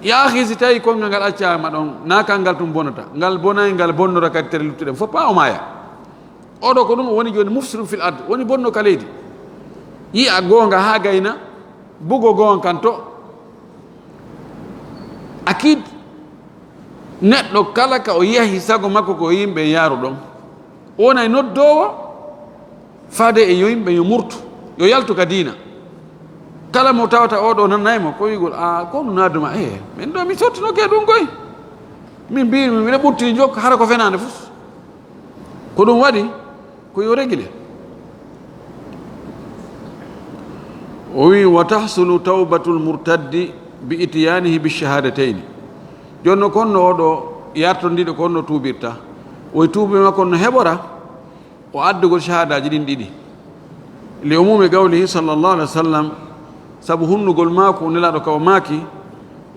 Yaahi, si tawi koyngal ngal accaama ɗon, naa kangal tun bonata. Ngal bonay, ngal bonnora kadi tere luttuɗen fof, pa o maaya. Oo ɗo ko ɗum o woni jooni mufsidun fil ard, woni bonno ka leydi. Yi'a goonga haa gayna, bugo goonga kan to. Akid, neɗɗo kala ka o yahi sago makko ko yimɓe yaaru ɗon. O wonay noddoowo faade e yo yimɓe yo murtu, yo yaltu ka diina. Kala mo tawata oo ɗo nanay mo, ko wi'gol, "A, ko ɗum naaduma?" "E, min ɗo mi sottinoke ɗum koy. Min mbiimi miɗa ɓutti jok, hara ko fenaande fof." Ko ɗum waɗi ko yo régulé. O wi, "Wa tahsulu tawbatul murtaddi bi ityanihi bi shahadatayni." Jooni no, ko honno oo ɗo yartondiiɗo, ko honno tuubirta? O wi tuubi makko no heɓora o addugol shahadaaji ɗin ɗiɗi. Li umumi qawlihi sallallahu alaihi wasallam, sabu hunnugol maako Nelaaɗo ka o maaki,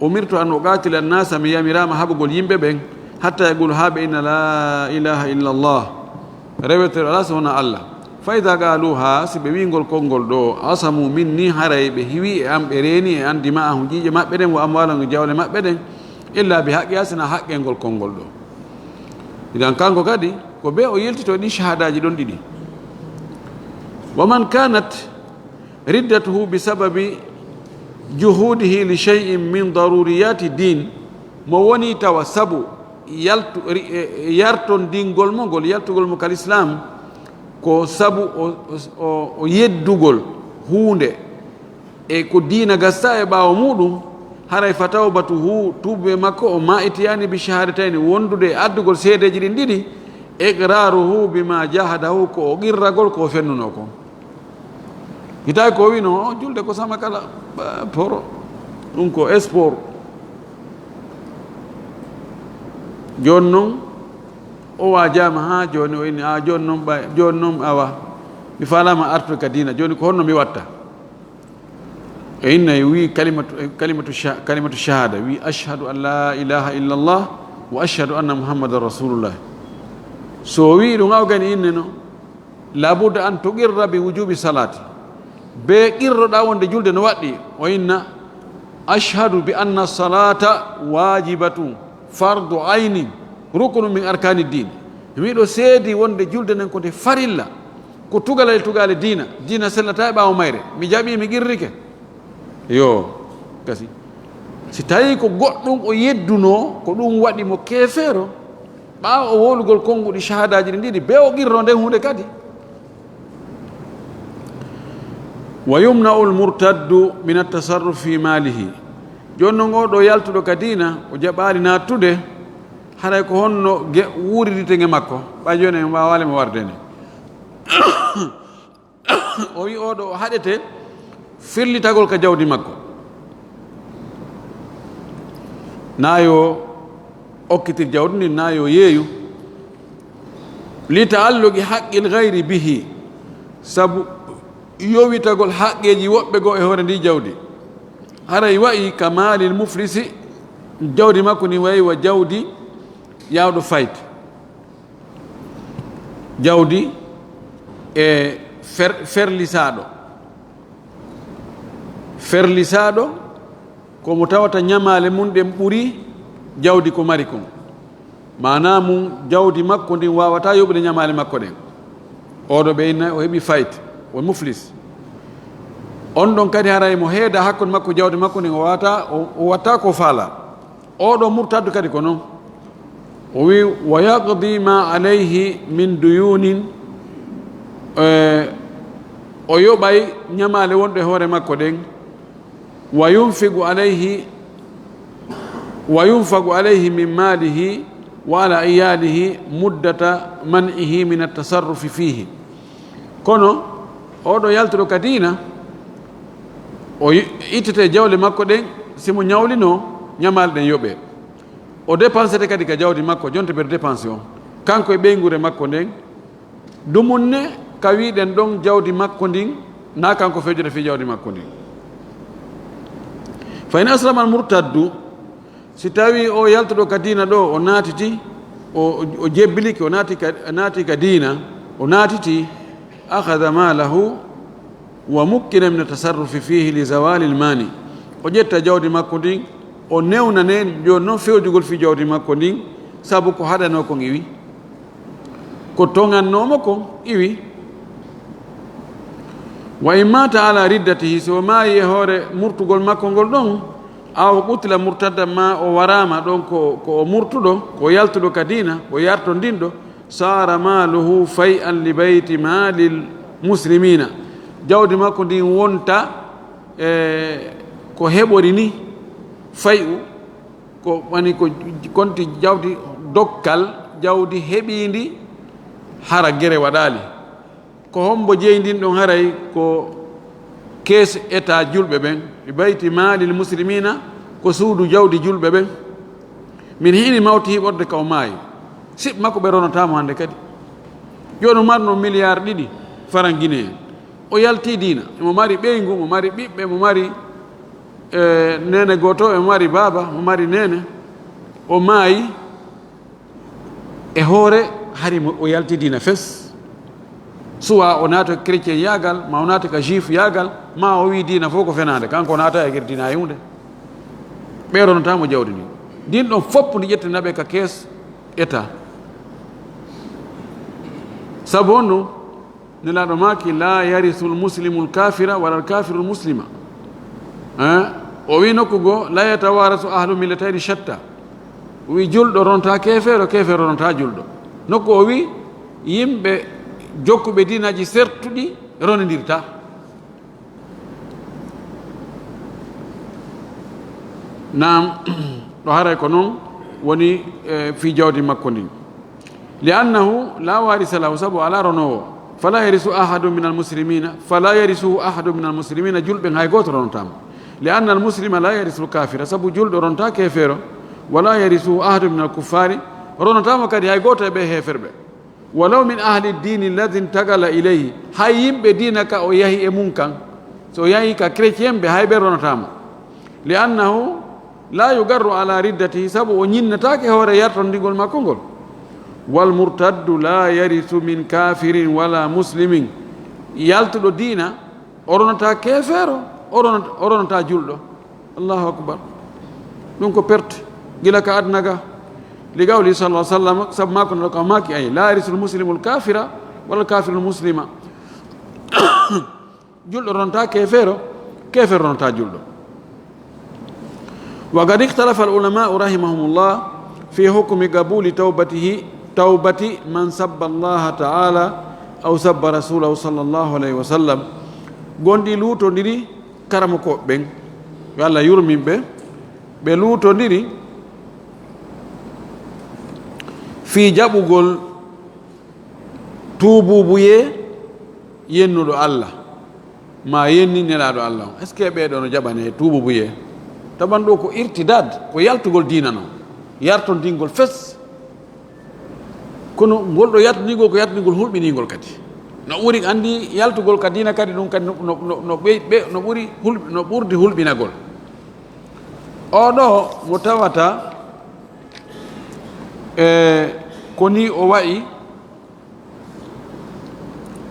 "Umirtu an uqatila annasa", mi yamiraama haɓugol yimɓe ɓen, "hatta yaqulu", haa ɓe inna, "La ilaha illa Allah", reweteeɗo alaa so wonaa Allah. "Fa idha qaluha", si ɓe wi'ngol konngol ɗo, "asamu minni", haray ɓe hiwi e an, ɓe reeni e an, "dima'ahum", ƴiiƴe maɓɓe ɗen, "wa amwalahum", e jawle maɓɓe ɗen, "illa bi haqqiha", sinaa haqqe ngol konngol ɗo. Idan kanko kadi ko be o yiltito ɗin shahadaaji ɗon ɗiɗi. "Wa man kanat riddatuhu bi sababi juhudihi li shay'in min daruriyati din", mo woni tawa sabu yaltu-, ri-, e, e, yartondingol mo ngol, yaltugol mo kal Islam, ko sabu o, o, o, o yeddugol huunde e ko diina gasta e ɓaawo muɗum, haray fa tawbatuhu, tuubu makko o, ma itiyani bi shahadatayni, wondude e addugol seedeeji ɗin ɗiɗi, iqraruhu bima jahadahu, ko o qirragol ko o fennuno kon. Hitaaki ko o wino, "O, julde ko sama kala, ba, poro, ɗum ko sport." Jooni non, o waajaama haa jooni, o inni, "A, jooni non ɓay, jooni non awa, mi faalaama artude ka diina, jooni ko honno mi watta?" E inna e wi kalimatu, kalimatu sha-, kalimatu shahada, wi, "Ashhadu an la ilaha illallah wa ashhadu anna Muhammadan rasulullah." So o wi ɗum, aw gani inne no, "Labudda an tuqirra bi wujubi salati." Be qirroɗa wonde julde no waɗɗi, o inna, "Ashhadu bi anna salata wajibatu fardu aynin ruknu min arkani din." Miɗo seedi wonde julde nden ko nde farilla, ko tugale e tugale diina, diina sellata e ɓaawo mayre. Mi jaɓi, mi qirrike. Yo, kasi. Si tawi ko goɗɗum o yedduno, ko ɗum waɗi mo keefeero, ɓaawo o wowlugol konnguɗi shahadaaji ɗi ɗiɗi, be o qirro nden huunde kadi. "Wa yumna'u al-murtaddu min at-tasarruf fi malihi." Jooni non, oo ɗo yaltuɗo ka diina, o jaɓaali naattude, haray ko honno ge-, wuurirtee nge makko? Ɓay jooni en waawaali mo warde ne. O wi oɗo o haɗete firlitagol ka jawdi makko. Naa yo okkitir jawdi ndin, naa yo yeeyu. Li ta'alluqi haqqil ghayri bihi, sabu yowitagol haqqeeji woɓɓe goo e hoore ndi jawdi. Haray wa'i ka maalil muflisi, jawdi makko ndin wa'i wa jawdi yaawɗo fayde. Jawdi e fer-, ferlisaaɗo. Ferlisaaɗo ko mo tawata ñamaale mun ɗen ɓuri jawdi ko mari kon. Maanaa mun, jawdi makko ndin waawataa yoɓude ñamaale makko ɗen. Oɗo ɓe inna o heɓi fayde, o muflis. On ɗon kadi haray mo heeda hakkunde makko jawdi makko ndin, o waata, o, o watta ko faala. Oɗo murtaddu kadi ko non. O wi, "Wa yaqdi ma alayhi min duyunin," eh, o yoɓay ñamaale wonɗe e hoore makko ɗen. "Wa yunfiqu alayhi, wa yunfaqu alayhi min malihi wa ala iyalihi muddata man'ihi min at-tasarrufi fihi." Kono oɗo yaltuɗo ka diina, o i-, ittete jawle makko ɗen, si mo ñawlino, ñamaale ɗen yoɓe. O dépensete kadi ka jawdi makko, jonte ɓe dépense on. Kanko e ɓeynguure makko nden, dumunne ka wiɗen ɗon jawdi makko ndin, na kanko fejoto fii jawdi makko ndin. Fa in aslama al murtaddu, si tawi o yaltuɗo ka diina ɗo, o naatiti, o, o, o jebbilike, o naati ka, naati ka diina, o naatiti, akhadha malahu wa mukkina min tasarrufi fihi li zawali al mani. O ƴetta jawdi makko ndin, o newnane jooni non fewjugol fii jawdi makko ndin, sabu ko haɗanoo kon iwi. Ko toŋannoo mo kon iwi. Wa in mata ala riddatihi, si o maayi e hoore murtugol makko ngol ɗon, aw qutila murtaddan, ma o waraama ɗon ko, ko o murtuɗo, ko o yaltuɗo ka diina, ko yartondinɗo, sara maluhu fay'an li bayti malil muslimina. Jawdi makko ndin wonta, e, ko heɓori ni fay'u, ko woni ko konti jawdi dokkal, jawdi heɓiindi hara gere waɗaali. Ko hombo jeyi ndin ɗon haray? Ko kees état julɓe ɓen, e bayti malil muslimina, ko suudu jawdi julɓe ɓen. Min hiini mawtihi, ɓorde ka o maayi. Siɓ makko ɓe ronotaamo hannde kadi. Jooni o marno milliard ɗiɗi faran Guinée. O yalti diina. Mo mari ɓeyngu, mo mari ɓiɓɓe, mo mari, eh, neene gooto, mo mari baaba, mo mari neene. O maayi e hoore, hari mo, o yalti diina fes. Soit o naata chrétien yaagal, ma o naata ka juif yaagal, ma o wi diina fof ko fenaande, kanko o naata e nder diina hay huunde. Ɓe ronata mo jawdi ndi. Ndin ɗon fof ndi ƴettana ɓe ka kees état. Sabu honno? Nelaaɗo maaki, "La yarisul muslimul kafira, wala al kafirul muslima." Eh? O wi nokku goo, "La yatawarasu ahlu millatayni shatta." O wi, "Julɗo ronta keefeero, keefeero ronta julɗo." Nokku o wi, "Yimɓe jokkuɓe diinaaji sertuɗi ronindirta." Naam, ɗo haray ko non woni, eh, fii jawdi makko ndin. Li annahu la warisa lahu, sabu alaa ronoowo. Fala yarisu ahadu min almuslimina, fala yarisuhu ahadu min almuslimina, julɓe hay gooto ronotaamo. Li anna almuslima la yarisu alkafira, sabu julɗo ronta keefeero. Wala yarisuhu ahadu min alkuffari, ronotaamo kadi hay gooto e ɓe heeferɓe. Walaw min ahli dini alladhi intaqala ilayhi, hay yimɓe diina ka o yahi e mun kan, so o yahi ka chrétien ɓe, hay ɓe ronotaamo. Li annahu la yugarru ala riddatihi, sabu o ñinnataake hoore yartondigol makko ngol. Wal murtaddu la yarisu min kafirin wala muslimin, yaltuɗo diina, o ronata keefeero, o ronata, o ronata julɗo. Allahu akbar. Ɗum ko perte gila ka aduna ga. Li qawli sallallahu alaihi wasallam, sabu maako no ka maaki, ay, "La yarisul muslimul kafira, wala kafirul muslima." Julɗo ronta keefeero, keefeero ronta julɗo. Wa qad ikhtalafa al ulama'u rahimahumullah fi hukmi qabuli tawbatihi, tawbati man sabba Allah ta'ala aw sabba rasulahu sallallahu alaihi wasallam. Gonɗi luutondiri karamokooɓe ɓen, yo Allah yurmin ɓe, ɓe luutondiri fii jaɓugol tuubuubuyee yennuɗo Allah, ma yenni Nelaaɗo Allah on. Est-ce que ɓee ɗoo no jaɓanee tuubu buyee? Taban ɗoo ko irtidaad, ko yaltugol diina non, yartondingol fes. Kono ngol ɗoo yaltondingol ko yaltondingol hulɓiningol kadi. No ɓuri, anndi, yaltugol ka diina kadi, ɗum kadi no, no, no, no ɓey-, ɓe-, no ɓuri hulɓ-, no ɓurdi hulɓinagol. Oo ɗoo mo tawata, e, ko nii o wa'i,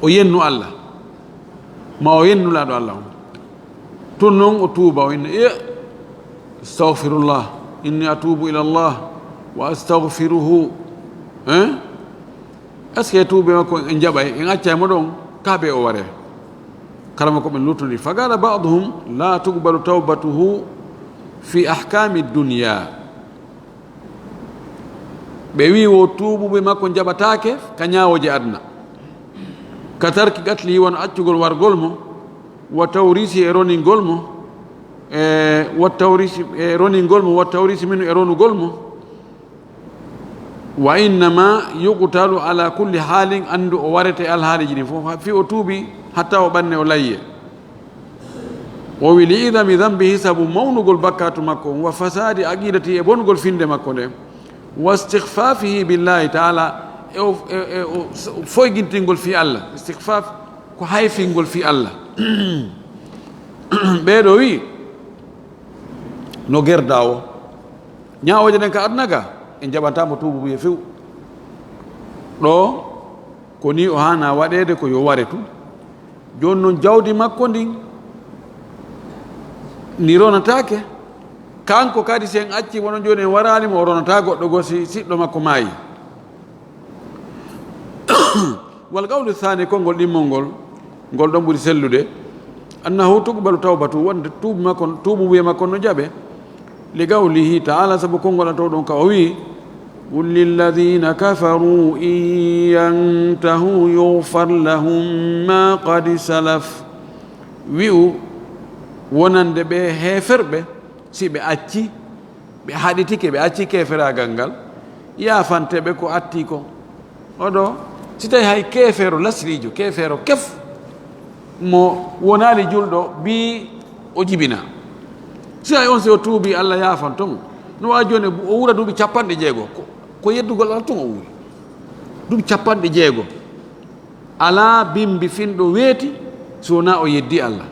o yennu Allah, ma o yennu Nelaaɗo Allah on. Tun non o tuuba, o inna, "Iya, astagfirullah, inni atubu ila Allah wa astagfiruhu." Hein? Est-ce que tuubi makko en jaɓay, en accay mo ɗon, ka ɓe o waree? Kala mo ko ɓen luttudi. Faqala ba'duhum la tuqbalu tawbatuhu fi ahkami dunya. Ɓe wi'i wo tuubuɓe makko jaɓataake ka ñaawooje aduna, ka tarki qatlihi, wano accugol wargol mo, wa tawrisi, e roningol mo, e wa tawrisi, e roningol mo, wa tawrisi minu, e ronugol mo. Wa innama yuqtalu ala kulli haalin, anndu o warete alhaaliiji ɗin fof, fii o tuubi hatta o ɓanne o layye. O wi, li idami dambihi, sabu mawnugol bakkaatu makko on, wa fasaadi aqidati, e bonugol finde makko nde, wa istikhfafihi billahi taala, e o, e, e o s-, foygintingol fii Allah. Istikhfaf ko hayfingol fii Allah. Ɓee ɗoo wi no gerda o. Ñaawooje ɗen ka aduna ga, en jaɓanta mo tuubu buye few. Ɗoo ko nii o haana waɗeede, ko yo ware tun. Jooni non, jawdi makko ndin, ndi ronataake. Kanko kadi, si en acci wono jooni en waraali mo, o ronataa goɗɗo goo si siɗɗo makko maayi. Wal qawlu thani, konngol ɗimmol ngol, ngol ɗon ɓuri sellude, annahu tuqbalu tawbatu, wonde tuubu makko, tuubu buye makko no jaɓe. Li qawlihi taala, sabu konngol Alla too ɗon ka o wi'i, "Qul lilladhina kafaru in yantahu yughfar lahum ma qad salaf." Wi'u wonande ɓe heeferɓe, si ɓe acci, ɓe haɗitike, ɓe acci keeferaagal ngal, yaafante ɓe ko atti kon. Oɗo, si tawi hay keefeero lasliijo, keefeero kef, mo wonaali julɗo, bii o jibina. Si hay on, si o tuubi, Alla yaafanto mo. No waawi jooni o wuura duuɓi capanɗe jeego. Ko, ko yeddugol Alla tun o wuuri. Duuɓi capanɗe jeego. Alaa bimbi finɗo weeti, si wonaa o yeddi Alla.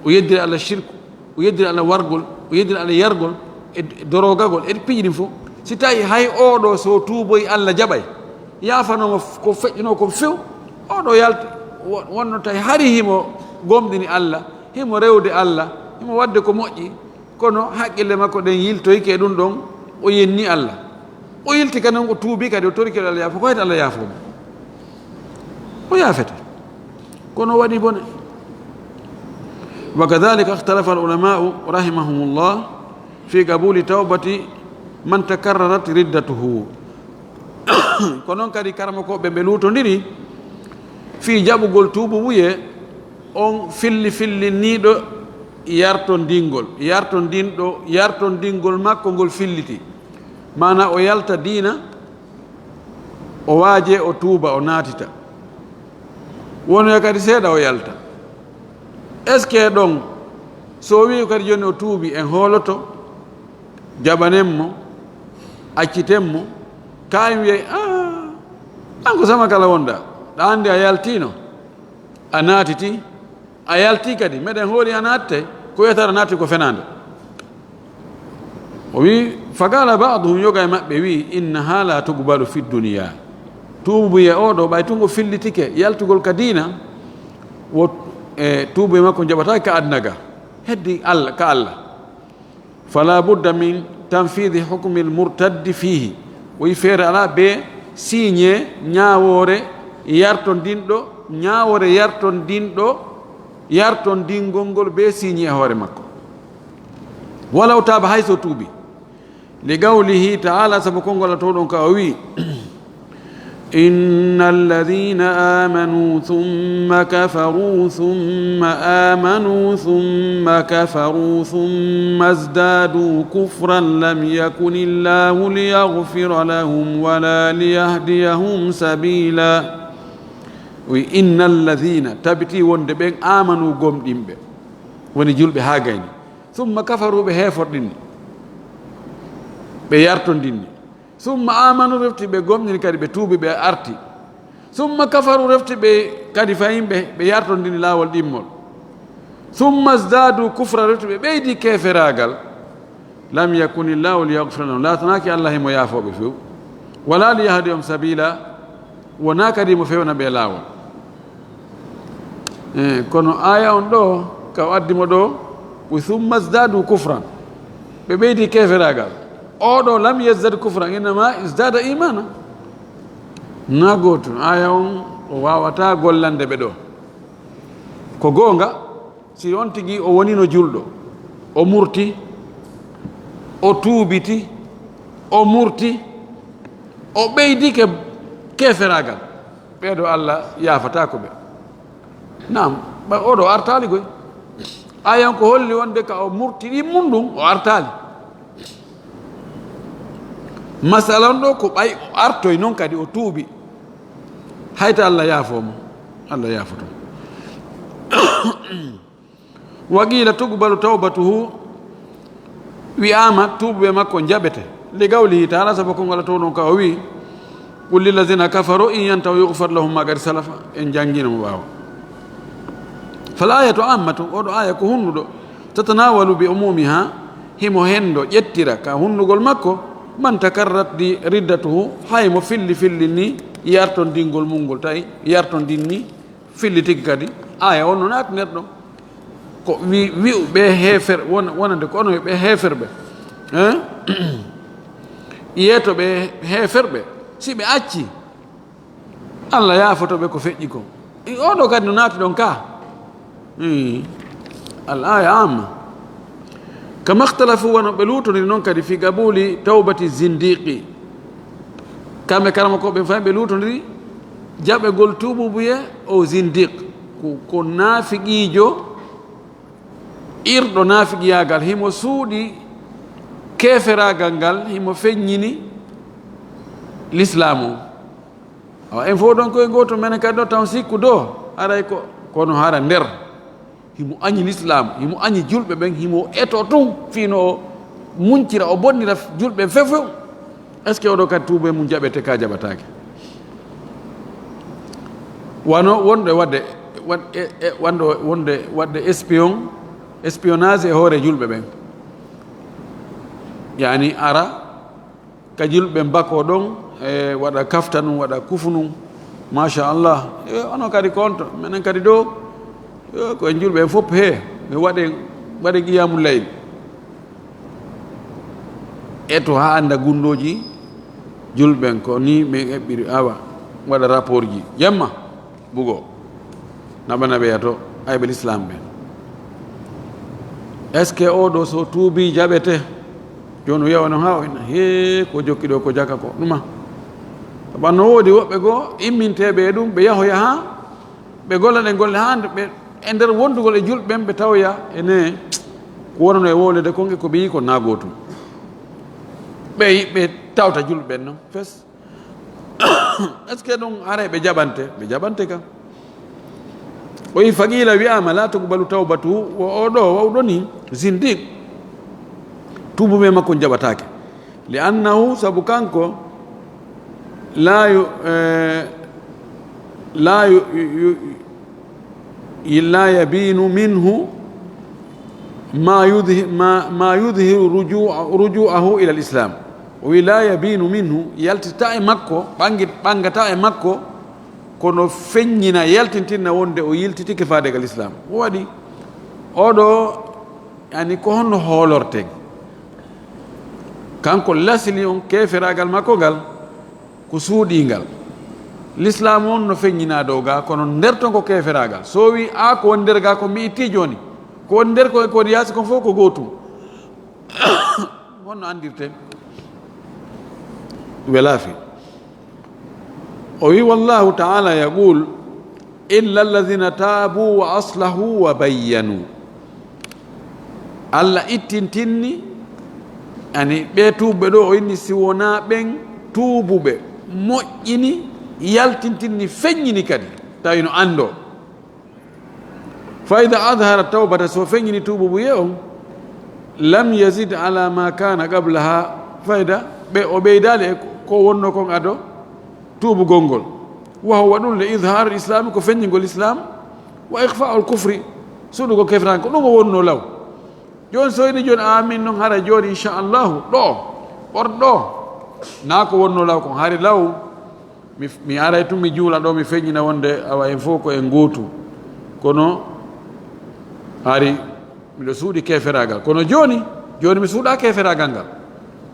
O yeddiri Alla shirku. O yeddiri Alla wargol, o yeddiri Alla yargol, e, e dorogagol, e piiji ɗin fof. Si tawi hay oo ɗoo, so tuuboyi, Alla jaɓay, yaafanooma f-, ko feƴƴunoo kon few, oo ɗoo yalta, wo-, wonno tawi hari himo gomɗini Alla, himo rewde Alla, himo waɗde ko moƴƴi, kono haqqille makko ɗen yiltoyike e ɗun ɗon, o yenni Alla. O yilti kadi non, o tuubi kadi, o torike Alla yaafo, ko heti Alla yaafo mo. O yaafete. Kono o waɗi bone. Wa kadhalika ikhtalafa al-ulama'u rahimahumullah fi qabuli tawbati man takarrarat riddatuhu. Ko non kadi karamokooɓe ɓe luutondiri fii jaɓugol tuubu buye on filli filliniiɗo yartondingol, yartondinɗo, yartondingol makko ngol filliti. Maanaa o yalta diina, o waaje, o tuuba, o naatita. Wonoya kadi seeɗa o yalta. Est-ce que ɗon, so o wi'i kadi jooni o tuubi, en hooloto, jaɓanen mo, acciten mo, kaayum wiyay, "Ah, an ko sama kala wonɗaa, ɗa anndi a yaltiino, a naatiti, a yalti kadi, meɗen hooli a naatte, ko wiyata aɗa naatti ko fenaande." O wi, "Faqala ba'duhum", yoga e maɓɓe wi, "Innaha la tuqbalu fi dunya." Tuubuye oo ɗoo, ɓay tun o fillitike yaltugol ka diina, wo, e, tuubuye makko jaɓataake ka aduna ga. Heddi Alla, ka Alla. "Fala budda min tanfidi hukmil murtaddi fihi." O wi feere alaa bee siiñe ñaawoore yartondinɗo, ñaawoore yartondinɗo, yartondingol ngol bee siiñe e hoore makko. "Walaw taaba", hay so tuubi. Li qawlihi taala, sabu konngol Alla too ɗon ka o wi, "Inna alladhina amanu thumma kafaru thumma amanu thumma kafaru thumma izdadu kufran lam yakuni Allahu liyaghfira lahum wala liyahdiyahum sabila." O wi, "Inna alladhina", tabiti wonde ɓen, "amanu", gomɗinɓe, woni julɓe haa gayni, "thumma kafaru", ɓe heeforɗinni, ɓe yartondinni, "thumma amanu", refti ɓe gomɗini kadi, ɓe tuubi, ɓe arti, "thumma kafaru", refti ɓe kadi fayin ɓe, ɓe yartondini laawol ɗimmol, "thumma zdadu kufra", refti ɓe ɓeydi keeferaagal, "lam yakunillahu liyaghfira lahum", laatanaaki Allah himo yaafoo ɓe few, "wala liyahdiyahum sabila", wonaa kadi mo fewna ɓe laawol. Eh, kono aaya on ɗo, ka o addi mo ɗo, o, "thumma zdadu kufran", ɓe ɓeydi keeferaagal. Oo ɗo, "lam yazdad kufran, innama izdada imana". Na gooto, aaya on o waawataa gollande ɓe ɗo. Ko goonga, si on tigi o wonino julɗo, o murti, o tuubiti, o murti, o ɓeydike keeferaagal, ɓeeɗo Allah yaafataako ɓe. Naam, ɓay oɗo artaali koy. Ayan ko holli wonde ka o murti ɗin mun ɗum, o artaali. Masala on ɗo ko ɓay o artoy non kadi o tuubi. Hayta Allah yaafoo mo, Allah yaafoto. Wa qila tuqbalu tawbatuhu, wi'aama tuubuɓe makko jaɓete. Li qawlihi ta'ala, sabu konngol Allah towɗo on ka o wi'i, "Qul lillazina kafaru in yantahu yughfar lahum ma qad salafa." En janngino mo ɓaawo. Fal ayatu ammatun, oɗo aya ko hunnuɗo. Tatanawalu bi umumiha, himo hendo ƴettira ka hunnugol makko, man takarrat di riddatuhu, hay mo filli filli ni yartondingol mum ngol, tawi yartondinni filli tigi kadi. Aya on no naati nder ɗon. Ko wi-, wi'u ɓe heefer-, won-, wonande ko onon ɓe heeferɓe. Hein? Yeeto ɓe heeferɓe. Si ɓe acci, Allah yaafoto ɓe ko feƴƴi ko. I oɗo kadi no naati ɗon ka. Hmm. Al aya amma. Kama ikhtalafu, wano ɓe luutondiri non kadi fi qabuli tawbati zindiqi. Kamɓe karamokooɓe ɓen fay ɓe luutondiri jaɓegol tuububuye o zindiq. Ko, ko naafiqiijo irɗo naafiqiyaagal, himo suuɗi keeferaagal ngal, himo feññini lislaamu on. Awa, en fof ɗon koye gooto, menen kadi ɗo tan sikku do, haray ko, kono hara nder, himo añi lislaamu, himo añi julɓe ɓen, himo eto tun, fii no o muñcira, o bonnira julɓe ɓen few few. Est-ce que oɗo kadi tuubee mum jaɓete ka jaɓataake? Wano wonɗo e waɗde, waɗ-, e, e, wonɗo wonde waɗde espion, espionnage e hoore julɓe ɓen. Yani ara ka julɓe ɓen bakoo ɗon, e waɗa kaftanu, waɗa kufunun. Machallah. E, onon kadi ko on to, menen kadi ɗo, e, ko en julɓe en fof he, mi waɗe, waɗe qiyamul layl. Eto haa annda gunndooji julɓe ɓen, ko ni min eɓɓiri, awa, waɗa rapport ji. Jemma, bugo. Naɓa naɓeya to, ayɓe l'islam ɓen. Est-ce que oɗo so tuubi jaɓete? Jooni o wiya onon haa o inna, hee, ko jokki ɗo ko jaka ko. Ɗuma. Sabu no woodi woɓɓe goo imminteeɓe e ɗum, ɓe yahoya haa ɓe golla ɗen golle haa nde ɓe, e nder wondugol e julɓe ɓen, ɓe tawoya ene ko wonano e wowlede kon e ko ɓe yii kon na gootum. Ɓe, ɓe tawta julɓe ɓen non fes. Est-ce que ɗum haray ɓe jaɓante? Ɓe jaɓante kan. O yi faqiila wi'aama, "La tuqbalu tawbatu", wo o ɗo wawɗo ni, zindiq. Tuubuɓe makko jaɓataake. Li annahu, sabu kanko, la yu-, eh, la yu-, yu-, yu-, la yabinu minhu ma yudhi-, ma, ma yudhiru ruju-, ruju'ahu ila al-islam. O wi, "La yabinu minhu", yaltita e makko, ɓangi-, ɓangata e makko, kono feññina, yaltintinna wonde o yiltitike faade ka l'islam. O waɗi, oɗo, yani, ko honno hoolorten? Kanko lasili on keferaagal makko ngal, ko suuɗiingal. Lislaamu on no feññinaa dow gaa, kono nder ton ko keferaagal. So o wii, "A, ko woni nder gaa ko mi ittii jooni. Ko woni nder ko, ko woni yaasi kon fof ko gootum." Honno anndirten? Welaafi. O wii, "Wallahu ta'ala yaqul, illa alladhina tabu wa aslahu wa bayyanu." Allah ittintinni, ani ɓe tuubuɓe ɗo o inni, si wonaa ɓen tuubuɓe, moƴƴini, yaltintinni, feññini kadi. Tawi no anndo. Fa ida adhara tawbata, so feññini tuububuye on, lam yazid ala ma kana qablaha, fayda ɓe o ɓeydaali e ko wonno kon ado tuubugol ngol. Wa huwa ɗum le idharu islami, ko feññingol islam, wa ikhfa'ul kufri, suuɗugol kefran, ko ɗum o wonno law. Jooni so ini jooni, amin noon, hara jooni, inchallahu, ɗo ɓor ɗo, naa ko wonno law kon, hari law mi, mi aray tun mi juula ɗo, mi feññina wonde awa en fof ko en gootu. Kono hari miɗo suuɗi keferaagal. Kono jooni, jooni mi suuɗa keferaagal ngal.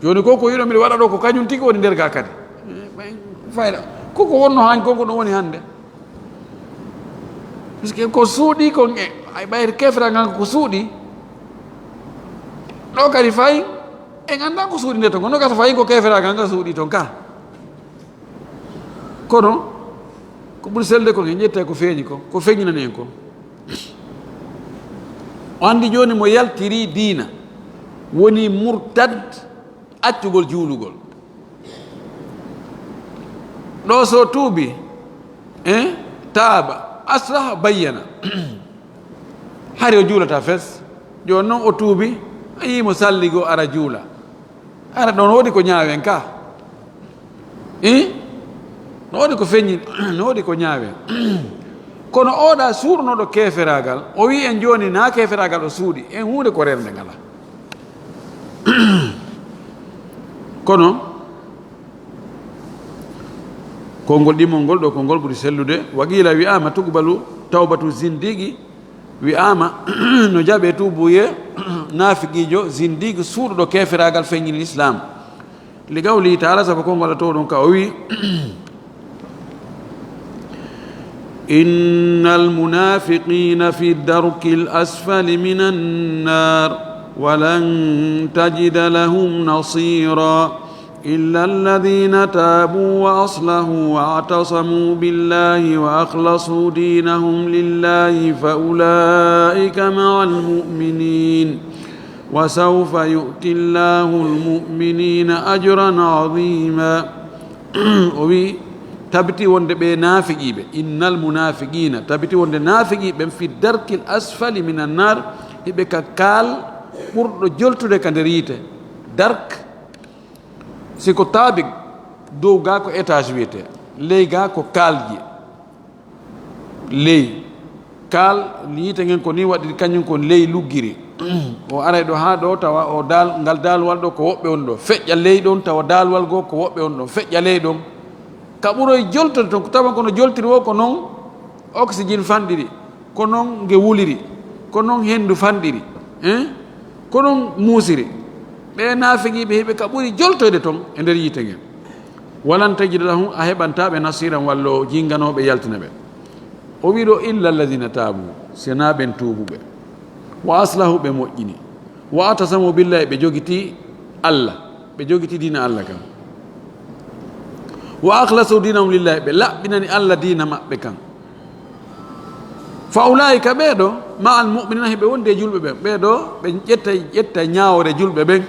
Jooni ko, ko yiɗo miɗo waɗa ɗo, ko kañum tigi woni nder ga kadi. Fayda. Ko, ko wonno hañ kon, ko ɗum woni hannde. Puisque ko suuɗi kon e, ay ɓayri keferaagal ngal ko suuɗi. Ɗo kadi fay, en annda ko suuɗi nde ton. Kono gasa fay ko keferaagal ngal suuɗi ton ka. Kono, ko ɓuri selde kon, en ƴetta ko feeñi kon, ko feeñinani en kon. O anndi jooni mo yaltiri diina, woni murtad, accugol juulugol. Ɗo so tuubi, eh, taaba, aslaha, bayyana. Hari o juulata fes. Jooni noon o tuubi, a yii mo salligo ara juula. Ara ɗon woodi ko ñaawen ka. I? No woodi ko feññi, no woodi ko ñaawen. Kono oɗa suuɗunoɗo keferaagal, o wi'i en jooni na keferaagal o suuɗi, en huunde ko rende ngala. Kono, konngol ɗimol ngol ɗo, konngol ɓuri sellude, wa qila wi'ama tuqbalu tawbatu zindigi, wi'ama no jaɓe tuubuye naafiqiijo, zindigi, suuɗuɗo keferaagal feññini Islam. Li qawlihi ta'ala, sabu konngol Allah to ɗum ka o wi, إن المنافقين في الدرك الأسفل من النار ولن تجد لهم نصيرا إلا الذين تابوا وأصلحوا واعتصموا بالله وأخلصوا دينهم لله فأولئك مع المؤمنين وسوف يؤتي الله المؤمنين أجرا عظيما. O wi, tabiti wonde ɓe naafiqiiɓe, innal munafiqina, tabiti wonde naafiqiiɓe ɓen fi darkil asfali minan nar, hiɓe ka kaal ɓurɗo joltude ka nder yiite. Dark, si ko taabik, dow ga ko étage wiyete, ley ga ko kaalji. Ley kaal yiite ngen ko ni waɗiri, kañum ko ley luggiri. O aray ɗo haa ɗo, tawa o daal, ngal daalwal ɗo ko woɓɓe woni ɗo, feƴƴa ley ɗon, tawa daalwal goo ko woɓɓe woni ɗon, feƴƴa ley ɗon. Ka ɓuroy joltorde ton, ko tawan kono joltiri wo ko non oxygène fanɗiri, ko non nge wuliri, ko non henndu fanɗiri, hein? Ko non muusiri. Ɓe naafiqiiɓe hiɓe ka ɓuri joltoyde ton e nder yiite ngen. Walan tajida lahum, a heɓanta ɓe nasiran, wallo jinganooɓe yaltina ɓe. O wi ɗo, illa alladina taabu, sina ɓen tuubuɓe, wa aslahu, ɓe moƴƴini, wa atasamu billahi, ɓe jogiti Allah, ɓe jogiti diina Allah kan, wa akhlasu dinahum lillahi, ɓe laɓɓinani Allah diina maɓɓe kan. Fa ulaika, ɓeeɗo, ma al mu'minina, hiɓe wondi e julɓe ɓen, ɓeeɗo ɓe ƴetta, ƴetta ñaawore julɓe ɓen.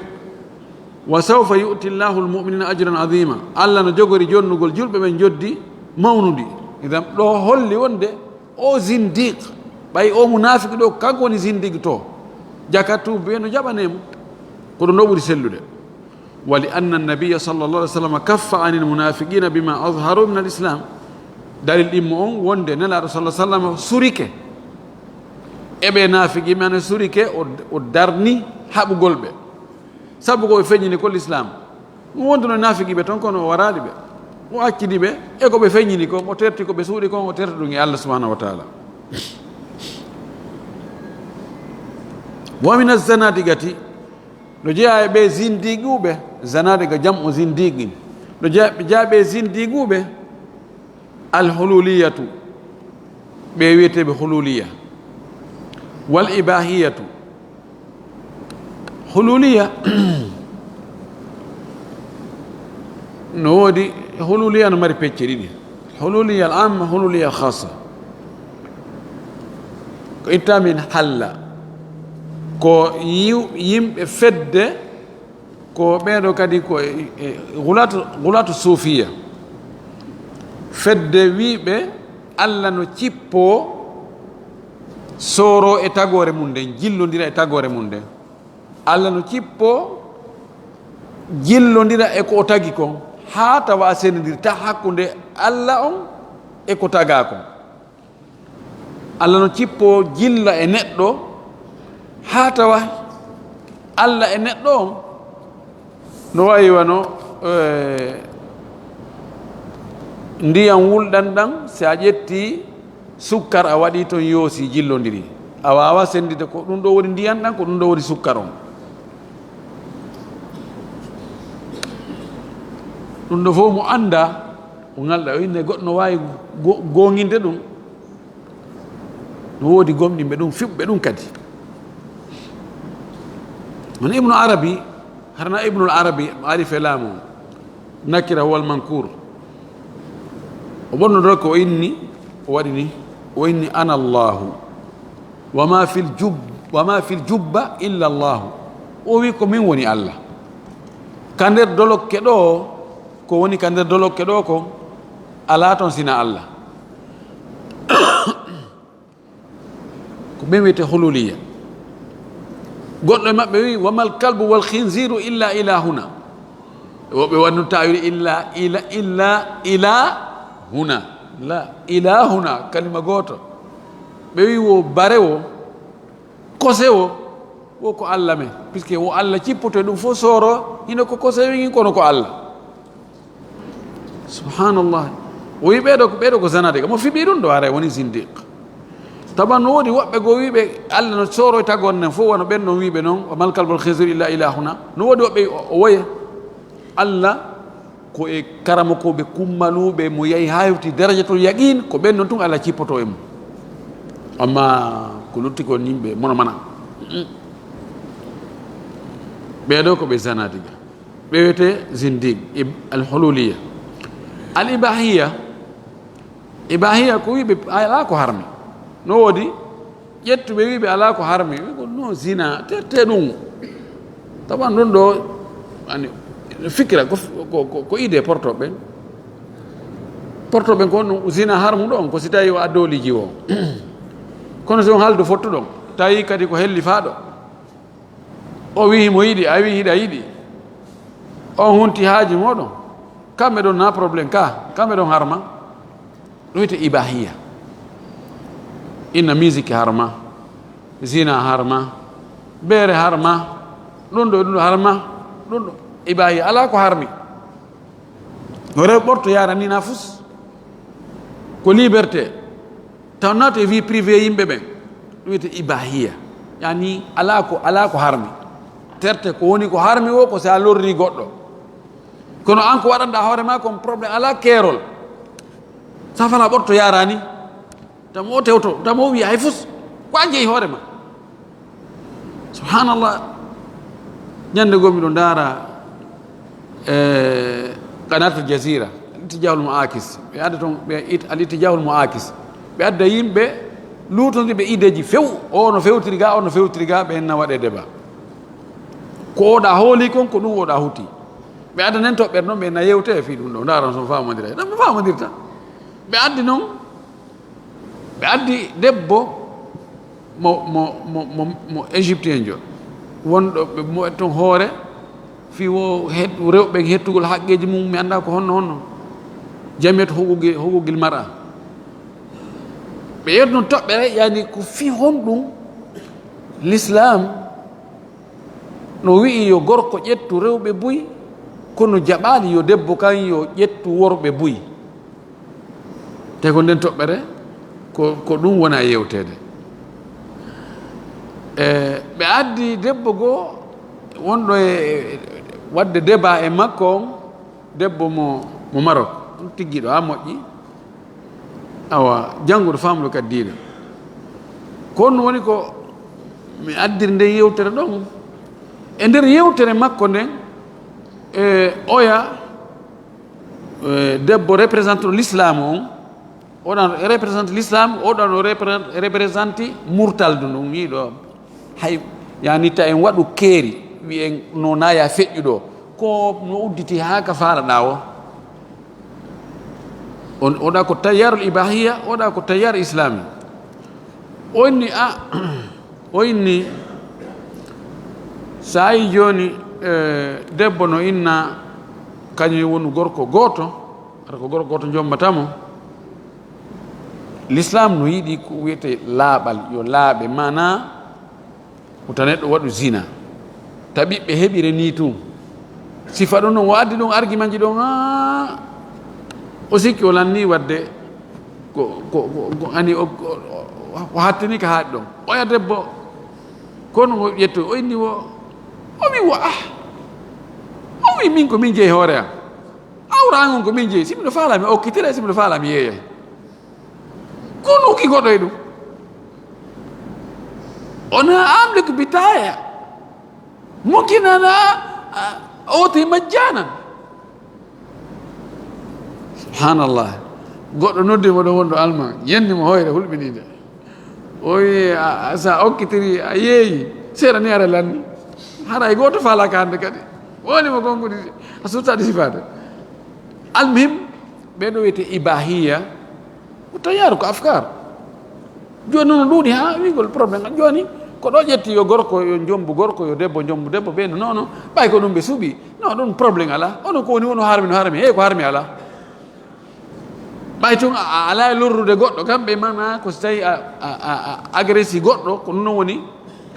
Wa sawfa yu'ti Allahu al-mu'minina ajran azima. Allah no jogori jonnugol julɓe ɓen joddi mawnundi. Idan ɗo holli wonde o zindiq, ɓay o munafiki ɗo, kanko woni zindiq to. Jaka tuubi no jaɓane mo. Ko ɗum ɗo ɓuri sellude. Wa li anna an-nabiyya sallallahu alaihi wasallam kaffa anil munafiqina bima azharu min al-islam. Dalil ɗimmo on wonde Nelaaɗo sallallahu alaihi wasallam surike e ɓe naafiqi, maana surike, o, o darni haɓugol ɓe. Sabu ko ɓe feññini ko l'islam. Mo wonduno naafiqiiɓe ton, kono o waraali ɓe. O accidi ɓe e ko ɓe feññini ko, o terti ko ɓe suuɗi kon, o terti ɗum e Allah subhanahu wa taala. Wa min az-zanadiqati, no jeyaa e ɓe zindiiguuɓe, zanadiqa jam'u zindiqin. No jeyaa, jeyaa ɓe zindiiguuɓe, Alhululiyatu, ɓe wiyeteeɓe hululiya. Wal ibahiyatu. Hululiya no woodi, hululiya no mari pecce ɗiɗi. Hululiya al amma, hululiya al khassa. Ko itta min halla, ko yiw-, yimɓe fedde. Ko ɓeeɗo kadi ko e, e gulatu, gulatu suufiya. Fedde wiiɓe Allah no cippoo sooroo e tagoore mum nden, jillondira e tagoore mum nden. Allah no cippoo jillondira e ko o tagi kon, haa tawa a sendindirtaa hakkunde Allah on e ko tagaa kon. Allah no cippoo jilla e neɗɗo, haa tawa Allah e neɗɗo on no waawi wano, eh, ndiyam wulɗam ɗam, si a ƴetti sukkar a waɗi ton, yoosi, jillondiri. A waawaa sendude ko ɗum ɗo woni ndiyam ɗam, ko ɗum ɗo woni sukkar on. Ɗum ɗo fof mo anndaa, o ŋalɗa, o inne goɗɗo no waawi go-, gooŋinde ɗum. No woodi gomɗinɓe ɗum, fiɓɓe ɗum kadi. Hono Ibnu Arabi, harna Ibnul Arabi, maarifa e laamu, nakira wal mankur. O ɓornodoro ko o inni, o waɗi ni, o inni: "Ana Allahu, wa ma fil jub-, wa ma fil jubba illa Allahu." O wi: "Ko min woni Allah. Ka nder dolokke ɗo, ko woni ka nder dolokke ɗo ko, alaa ton sina Allah." Ko ɓen wiyetee hululiya. Goɗɗo e maɓɓe wi: "Wa mal kalbu wal khinziru illa ilahuna." Woɓɓe waɗi no taawil illa, ila, illa, ilahuna. La, ilahuna, kalima gooto. Ɓe wi wo bare wo, kose wo, wo ko Allah men. Puisque wo Allah cippoto e ɗum fof sooro, hino ko kose wi, kono ko Allah. Subhanallah. O wi ɓeeɗo ko, ɓeeɗo ko zanadiqa. Mo fiɓi ɗum ɗo, haray woni zindiq. Taban no woodi woɓɓe goo wiɓe Allah no sooro e tagoore nden fof, wano ɓen non wiɓe non, "Wa mal kalbul khinzir illa ilahuna." No woodi woɓɓe o, o woye Allah ko e karamokooɓe kummaluuɓe mo yahi haa hewti darajatul yaqin, ko ɓen non tun Allah cippoto e mum. Amma ko lutti kon yimɓe mono mana. Ɓeeɗo ko ɓe zanadiqa. Ɓe wiyetee zindiq, ib-, al-hululiya. Al-ibahiya, ibahiya ko wiɓe alaa ko harmi. No woodi ƴettuɓe wiɓe alaa ko harmi. Wi ko no zina, terte ɗum. Taban ɗum ɗo, ani, fikira ko, ko, ko, ko idée porto ɓen. Porto ɓen ko no zina harmu ɗon, ko si tawi o addooliji o. Kono si on haldu fottuɗon, tawi kadi ko hellifaaɗo. O wi'i mo yiɗi, a wi'i hiɗa yiɗi. On hunti haaji mooɗon. Kamɓe ɗon na problème ka, kamɓe ɗon harma. Ɗum wiyetee ibahiya. Inna musique harma, zina harma, beere harma, ɗum ɗo, ɗum ɗo harma, ɗum ɗo ibahiya. Alaa ko harmi. No rew ɓorto yaara ni na fus. Ko liberté. Taw naata e vie privée yimɓe ɓen. Ɗum wiyetee ibahiya. Yani alaa ko, alaa ko harmi. Terte ko woni ko harmi wo ko si a lorri goɗɗo. Kono an ko waɗanɗa hoore ma kon problème alaa keerol. Safala ɓorto yaara ni. Tamo o tewto, tamo o wiya hay fus. Ko an jeyi hoore ma. Subhanallah. Ñande goo miɗo ndaara, eh, Qanatul Jazira, Al Ittijahul Muakis. Ɓe adda toon, ɓe it-, Al Ittijahul Muakis. Ɓe adda yimɓe luutondirɓe ideeji few. O no fewtiri ga, o no fewtiri ga, ɓe na waɗe débat. Ko oɗa hooli kon, ko ɗum oɗa huti. Ɓe adda nen toɓɓere noon, ɓe na yewte e fii ɗum ɗo. Ndaara so faamondira. Ɗum ɓe faamondirta. Ɓe addi noon, ɓe addi debbo mo, mo, mo, mo, mo Égyptienjo, wonɗo ɓe mo toon hoore, fii wo het-, rewɓe hettugol haqqeeji mum, mi anndaa ko honno honno. Jamiyat huquuqi-, huquuqil mar'a. Ɓe yewti noon toɓɓere, yani ko fii honɗum Lislaam no wi'i yo gorko ƴettu rewɓe buy, kono jaɓaali yo debbo kan yo ƴettu worɓe buy. Te ko nden toɓɓere, ko, ko ɗum wona yewteede. E, ɓe addi debbo goo wonɗo e, e waɗde débat e makko on, debbo mo, mo Maroc, on tiggiiɗo haa moƴƴi. Awa, jannguɗo, faamɗo kadi diina. Ko on woni ko mi addiri nden yewtere ɗon. E nder yewtere makko nden, e, oya, e, debbo représentant l'islam on, oɗan représente l'islam, oɗan o repré-, représente murtal du ɗum wiɗo. Hay, yani ta en waɗu keeri, wi en no naya feƴƴuɗo. Ko no udditi haa ka faalaɗa o. On oɗa ko tayyarul ibahiya, oɗa ko tayyar islami. O inni a, o inni, so a yi jooni, eh, debbo no inna kañum e wonu gorko gooto, hara ko gorko gooto jombata mo. L'islam no yiɗi ko wiyetee laaɓal, yo laaɓe, maanaa wota neɗɗo waɗu zina. Ta ɓiɓɓe heɓire ni tun. Sifa ɗum ɗon, o addi ɗum argument ji ɗon, aa, o sikki o lanni wadde ko, ko, ko, ko ani o, o, o, o hattini ka haaɗi ɗon. Oya debbo, kono o ƴetto, o inni wo, o wi wo, ah, o wi min ko min jeyi hoore am. Awra an on ko min jeyi, si miɗo faala mi okkitire, si miɗo faala mi yeeyay. Kono ki goɗɗo e ɗum. Ona amliku bitaya. Mumkin ana, a, oti majjanan. Subhanallah. Goɗɗo noddi mo ɗo wonɗo Alman, yenni mo hoyre hulɓininde. O wi, a, a, sa okkitiri, a yeeyi, seeɗa ni ara lanni. Hara e gooto faalaka hannde kadi. Woni mo konkuɗi, a suttaɗi sifaade. Almuhim, ɓe ɗo wiyete ibahiya, ko tayaru ko afkar. Jooni noon ɗuuɗi haa wiigol problème. Jooni ko ɗo ƴetti yo gorko, yo jombu gorko, yo debbo jombu debbo, ɓe no, non, non. Ɓay ko ɗum ɓe suuɓi. Non, ɗum problème alaa. Ono ko woni, ono harmi, no harmi. Hey, ko harmi alaa. Ɓay tun a, a alaa e lorrude goɗɗo, kam ɓe mana ko so tawi a, a, a, a agresi goɗɗo, ko ɗum non woni,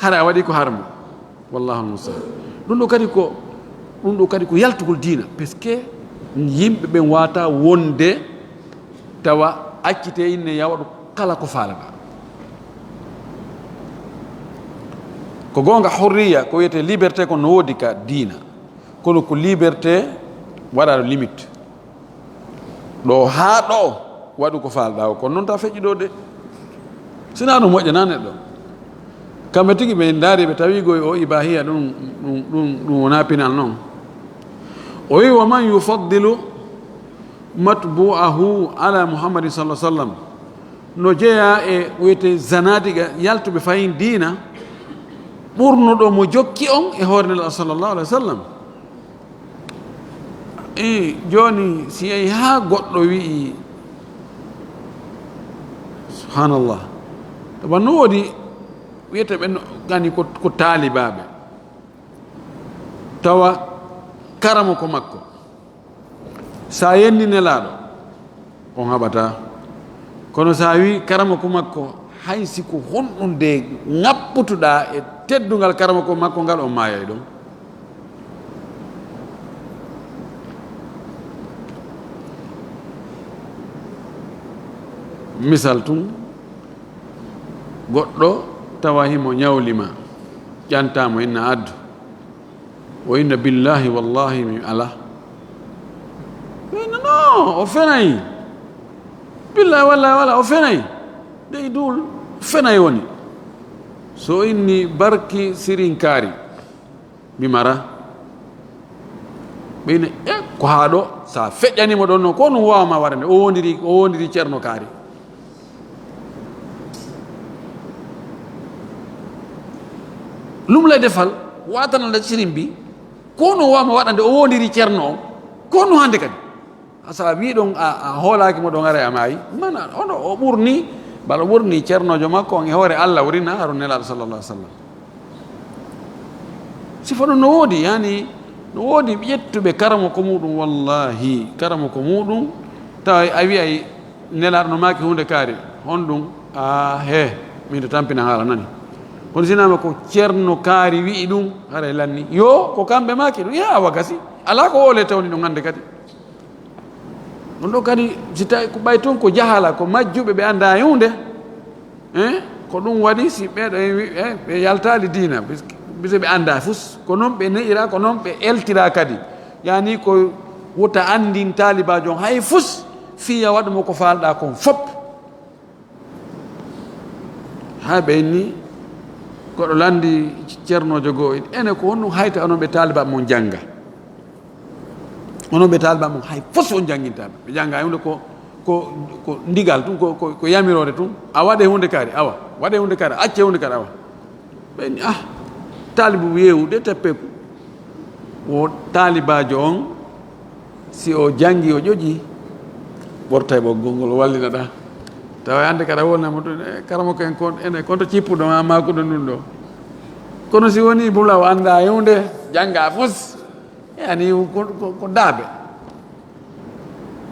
hara a waɗi ko harmi. Wallahu almustaan. Ɗum ɗo kadi ko, ɗum ɗo kadi ko yaltugol diina, parce que yimɓe ɓen wata wonde tawa accite inne ya waɗu kala ko faalaɗa. Ko goonga, hurriya, ko wiyete liberté, ko no woodi ka diina, kono ko liberté waɗaɗo limite. Ɗo haa ɗo waɗu ko faalɗaa o, kono noon ta feƴƴi ɗo de. Sinaa ɗum moƴƴanaa neɗɗo. Kamɓe tigi ɓe ndaari, ɓe tawi goy o ibahiya, ɗum, ɗum, ɗum, ɗum wonaa pinal noon. O wi, "Wa man yufaddilu matbu'ahu ala Muhammadin sallallahu alaihi wasallam." No jeyaa e wiyete zanadiga yaltuɓe fayin diina, ɓurnuɗo mo jokki on e hoore Nelaaɗo sallallahu alaihi wasallam. I, jooni, si yehi haa goɗɗo wi'i, subhanallah, tawa no woodi wiyete ɓe no, gani ko, ko taalibaaɓe, tawa karamo ko makko, sa yenni Nelaaɗo, on haɓataa. Kono so a wii karama ko makko, hay si ko honɗum de ŋapputuɗaa e teddungal karama ko makko ngal, on maayay ɗon. Misal tun, goɗɗo tawa himo ñawli ma, ƴantaa mo inna addu. O inna, "Billahi, wallahi, mi ala." Ɓe inna, "No, o fenay. Billahi, wallahi, wala, o fenay." Dey duul, fenay woni. So o inni barki sirinkaari, mi mara. Ɓe inna, "E, ko haa ɗo, sa feƴƴani mo ɗon no, ko ɗum waawma waɗande, o wondiri, o wondiri Ceerno Kaari." Lumle defal, watanal da cirimbi, ko no wama waɗande o wondiri Ceerno on, ko no hande kadi. Asa wi ɗon a, a hoolaaki mo ɗon, ara a maayi. Mana, ono o ɓurni, bal o ɓurni ceernoojo makko on e hoore Allah wurina Harun Nelaaɗo sallallahu alaihi wasallam. Sifa ɗum no woodi, yani, no woodi ƴettuɓe karamo ko muɗum, wallahi, karamo ko muɗum, tawa a wi'ay Nelaaɗo no maaki huunde kaari, honɗum? A he, min to tampina haala nani. Kono sinama ko Ceerno Kaari wi'i ɗum, haray lanni. Yo, ko kamɓe maaki ɗum, ya awa gasi. Alaa ko wole tawni ɗum hande kadi. Ɗum ɗo kadi, si tawi ko ɓay tun ko jahala, ko majjuɓe ɓe anndaa e huunde, eh, ko ɗum waɗi si ɓeeɗo en wi-, eh, ɓe yaltaali diina, bis-, bise ɓe anndaa fus. Ko noon ɓe ne'ira, ko noon ɓe eltira kadi. Yani ko wota anndin taalibaajo on hay fus, fii ya waɗu mo ko faalɗaa kon fop. Haa ɓe inni, goɗɗo lanndi ceernoojo goo, ene ko honɗum hayta onon ɓe taaliba mon jannga? Onon ɓe taaliba mon hay fus on janngintaa ɓe. Ɓe jannga huunde ko, ko, ko ndigal tun, ko, ko, ko yamiroore tun. A waɗe huunde kaari, awa. Waɗe huunde kaari, acce huunde kaari, awa. Ɓe inni, ah, taalibu yeewu de teppeeku. Wo taalibaajo on, si o janngi, o ƴoƴi, Ɓorta e ɓoggol ngol, wallina ɗa. Tawa hannde kadi a wonamo ɗum, e, karamoko en kon, ene, kon to cippuɗo ma, ma ko ɗum ɗum ɗo. Kono si woni bula o annda e hunde, jannga fus, yani ko, ko, ko daabe.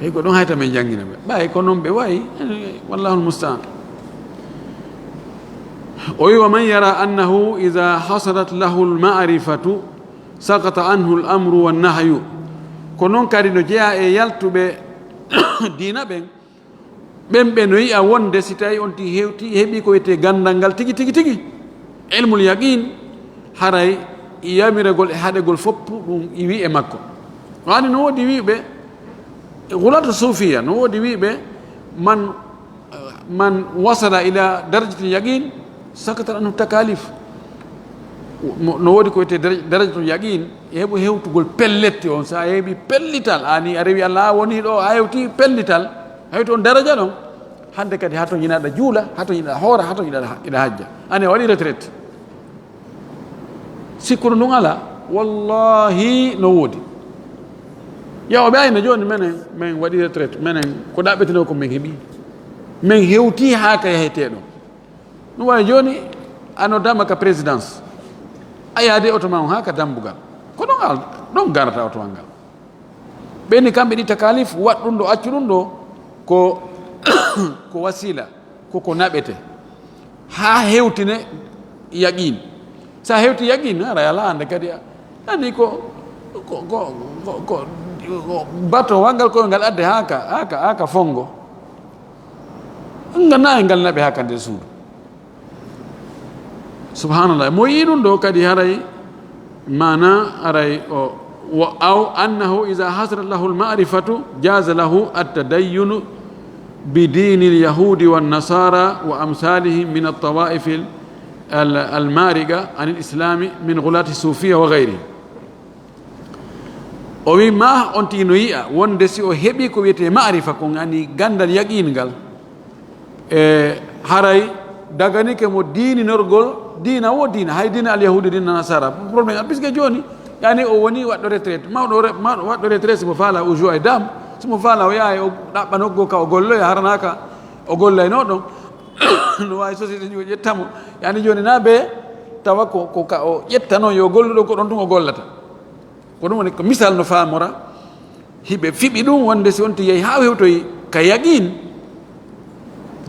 Ey, ko ɗum hayta men janngina ɓe. Ɓay ko noon ɓe wayi, e, wallahul musta'an. O wi, "Wa man yara annahu iza hasalat lahu al-ma'rifatu saqata anhu al-amru wan-nahyu." Ko noon kadi no jeyaa e yaltuɓe diina ɓen, ɓen ɓe no yi'a wonde si tawi on ti hewti, heɓi ko wiyetee ganndal ngal tigi, tigi, tigi, ilmul yaqin, haray yamiragol e haɗegol fof ɗum iwi e makko. Wani no woodi wiɓe, gulatu sufiya, no woodi wiɓe, man, man wasala ila darajatil yaqin, sakatat anhu takalif. Mo-, no woodi ko wiyetee dara-, darajatul yaqin, heɓu hewtugol pelletti on. So a heɓi pellital, ani a rewi Allah, a woni ɗo, a hewti pellital, hewti on daraja ɗon. Hannde kadi hato ñinaɗa juula, hato ñinaɗa hoora, hato ñinaɗa ha-, ina hajja. Ani a waɗi retraite. Sikkuno ɗum ala, wallahi no woodi. Yawa ɓe ayna jooni menen, men waɗi retraite, menen ko ɗaɓɓetenoo ko men heɓi. Men hewti haa ka yahetee ɗon. Ɗum wawi jooni, a noddama ka présidence. A yaade oto ma on haa ka dambugal. Ko ɗon al-, ɗon garata oto an ngal. Ɓeni kamɓe ɗi takalif, waɗ ɗum ɗo, accu ɗum ɗo, ko, ko wasila, ko ko naɓete. Haa hewtine yaqin. Sa hewti yaqin, haray ala hannde kadi, ani ko, ko, ko, ko, ko, ko bato wanngal koye ngal adde haa ka, haa ka, haa ka fongo. Nga nayi ngal naɓe haa ka nder suudu. Subhanallah. Mo yi'i ɗum ɗo kadi haray, mana haray o, wa, aw annahu iza hasalat lahu al-ma'rifatu jaza lahu at-tadayyunu bi dini al-yahudi wan-nasara wa amsalihim min at-tawaif al-, al-, al-mariga an al-islami min ghulati sufiya wa ghayri. O wi ma on tigi no yi'a wonde si o heɓi ko wiyetee ma'rifa, kon ani ganndal yaqiin ngal, e haray daganike mo diininorgol diina wo diina, hay diina al-yahudi, diina nasara, problème, puisque jooni, yani, o woni waɗɗo retraite, mawɗo re-, mawɗo waɗɗo retraite, si mo faala o joue e dam, si mo faala o yaha o ɗaɓɓa nokku ka o golloya, harana ka o gollayno ɗon, no waawi société ji o ƴetta mo, yani, jooni na be tawa ko, ko ka o ƴetta noon yo golluɗo, ko ɗon tun o gollata. Ko ɗum woni ko misal no faamora. Hiɓe fiɓi ɗum wonde si on tigi yahi haa hewtoyi ka yaqiin,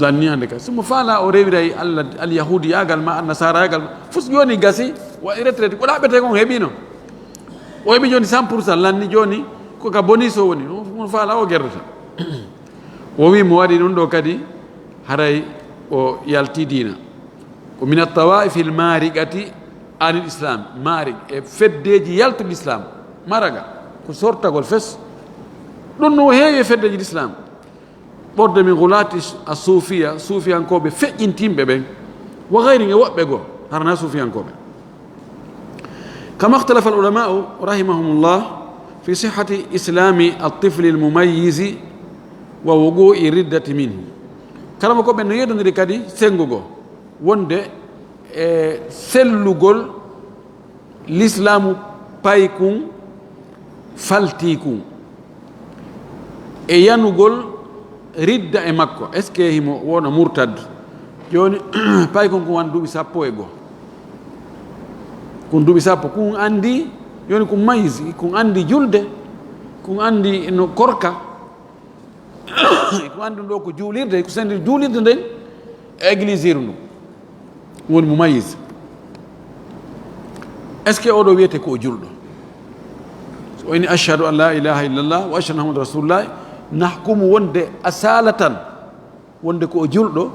lanni hannde ka. Si mo faala o rewiray Allah, al-yahudiyaagal ma, an-nasaaraagal ma, fus jooni gasi, waɗi retraite, ko ɗaɓɓetee kon heɓino. O heɓi jooni cent pour cent, lanni jooni ko ka bonus o woni. Mo faala o gerdata. O wi mo waɗi ɗum ɗo kadi, haray o yalti diina. Ko min at-tawaifil marigati anil islam, marig, e feddeji yaltuɓe islam, maraga, ko sortagol fes. Ɗum no heewi e feddeji l'islam. Ɓorde min gulati as-sufiya, sufiyankooɓe feƴƴintinɓe ɓen, wa gayrin e woɓɓe goo, harana sufiyankooɓe. Kama ikhtalafa al-ulama'u rahimahumullah fi sihhati islami at-tifli al-mumayyizi wa wuqu'i riddati minhu. Karamokooɓe no yeddondiri kadi senngo goo wonde e sellugol lislaamu paykun faltiikun e yanugol ridda e makko, est-ce que himo wona murtad? Jooni, paykun kun wona duuɓi sappo e goo. Kun duuɓi sappo, kun anndi, jooni kun mayisi, kun anndi julde, kun anndi no korka, kun anndi ɗum ɗo ko juulirde, ko senndi juulirde nden e églisiru ndu. Woni mumayyiz. Est-ce que oɗo wiyete ko o julɗo? So o inni, "Ashhadu an la ilaha illallah wa ashhadu anna Muhammadan rasulullah," nahkumu wonde asalatan, wonde ko o julɗo,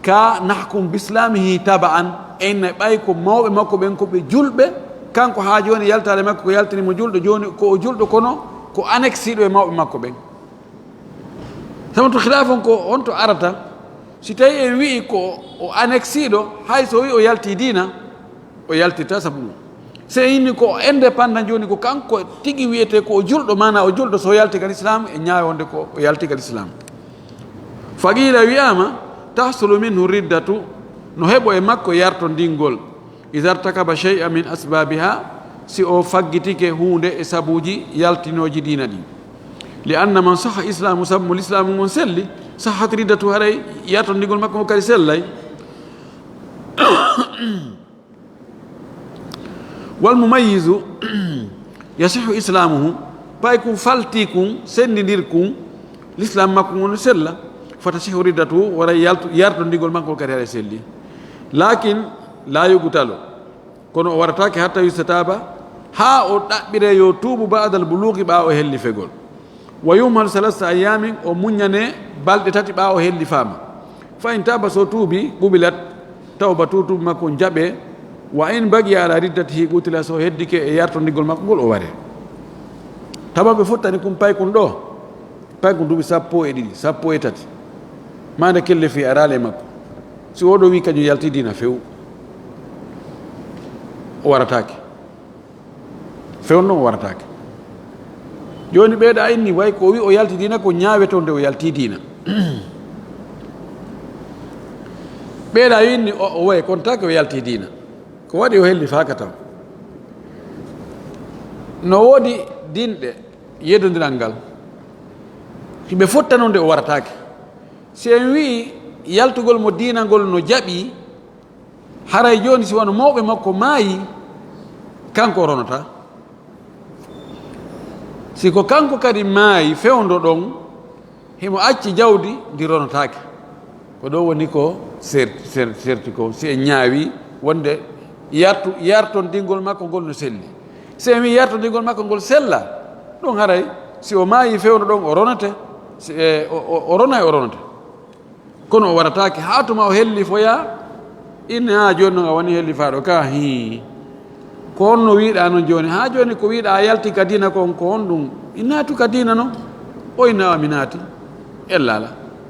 ka nahkum bislamihi taba'an, enne ɓay ko mawɓe makko ɓen ko ɓe julɓe, kanko haa jooni yaltaade makko ko yaltini mo julɗo, jooni ko o julɗo kono ko annexiiɗo e mawɓe makko ɓen. Sabu to khilaf on ko on to arata, si tawi en wi'i ko o annexiiɗo, hay so wi'i o yalti diina, o yaltirta sabu mum. Si en inni ko o indépendant, jooni ko kanko tigi wiyetee ko o julɗo, maana o julɗo, so o yalti kal islam, e ñaawa wonde ko o yalti kal islam. Fa qiila, wi'aama, tahsulu minhu riddatu, no heɓo e makko yartondingol, iza irtakaba shay'an min asbabiha, si o faggitike huunde e sabuuji yaltinooji diina ɗin. Li anna man saha islamu, sabu mo lislaamu ngon selli, sahat riddatu, haray yartondigol makko ngo kadi sellay. Wal mumayyizu yasihu islamuhu, pay kun falti kun, sendindir kun, lislaam makko ngon sella, fata sihu riddatu, wara yaltu, yartondigol makko kadi haray selli. Lakin la yugtalu, kono o warataake hatta yustataaba, haa o ɗaɓɓire yo tuubu ba'dal buluugi, ɓaawo hellifegol. Wa yuhmal salasa ayyamin, o muññane balɗe tati ɓaawo hellifaama. Fa in taaba, so tuubi, qubilat tawbatu, tuubi makko jaɓe. Wa in baqiya ala riddatihi qutila, so heddike e yartondigol makko ngol o ware. Tawa ɓe fottani kun paykun ɗo, paykun duuɓi sappo e ɗiɗi, sappo e tati. Maande kellefi araale makko. Si oɗo wi kañum yalti diina few, o warataake. Fewnno o warataake. Jooni ɓeeɗa inni way ko o wi o yalti diina, ko ñaaweto nde o yalti diina. Ɓeeɗa inni o, o way kon taake o yalti diina. Ko waɗi o hellifaaka taw. No woodi dinɗe yeddondiral ngal. Hiɓe fottano nde o warataake. Si en wi'i yaltugol mo diina ngol no jaɓi, haray jooni si wano mawɓe makko maayi, kanko o ronata. Si ko kanko kadi maayi fewndo ɗon, himo acci jawdi ndi ronotaake. Ko ɗo woni ko ser-, ser-, serti ko, si en ñaawi wonde yartu-, yartondingol makko ngol no selli. Si en wi'i yartondingol makko ngol sella, ɗum haray si o maayi fewndo ɗon o ronete, si, e, o, o, o ronay o ronete. Kono o warataake haa tuma o hellifoya, inne haa jooni non a woni hellifaaɗo ka, hii. Ko honno wiiɗaa non jooni? Haa jooni ko wiiɗaa a yalti ka diina kon, ko honɗum? I naatu ka diina non? O inna mi naati. Ella ala.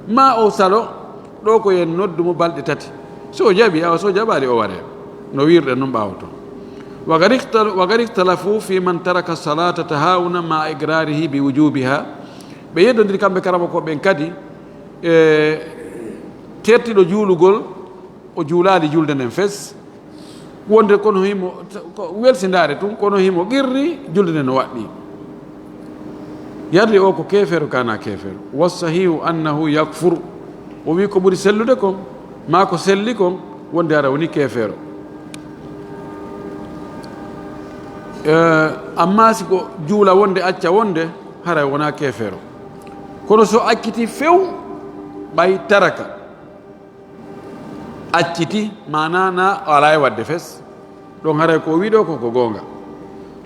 Ma o salo, ɗo ko yen noddu mo balɗe tati. So o jaɓi, awa so o jaɓaali o waree. No wiirɗen non ɓaawo ton. Wa qad ikhtal-, wa qad ikhtalafu fi man taraka salata tahawuna ma iqrarihi bi wujubiha. Ɓe yeddondiri kamɓe karama ko ɓen kadi, e tertiɗo juulugol, o juulaali julde nden fes. Wonde kono himo, ko welsindaare tun, kono himo qirri julde nden no waɗɗi. Yardi o ko keefeero, kana keefeero. Wassahihu annahu yakfur. O wi ko ɓuri sellude kon, maa ko selli kon, wonde hara woni keefeero. Eh, amma si ko juula wonde, acca wonde, haray wona keefeero. Kono so acciti few, ɓay taraka. Acciti, maana na o alaa e waɗde fes. Ɗon haray ko o wi'i ɗo ko, ko goonga.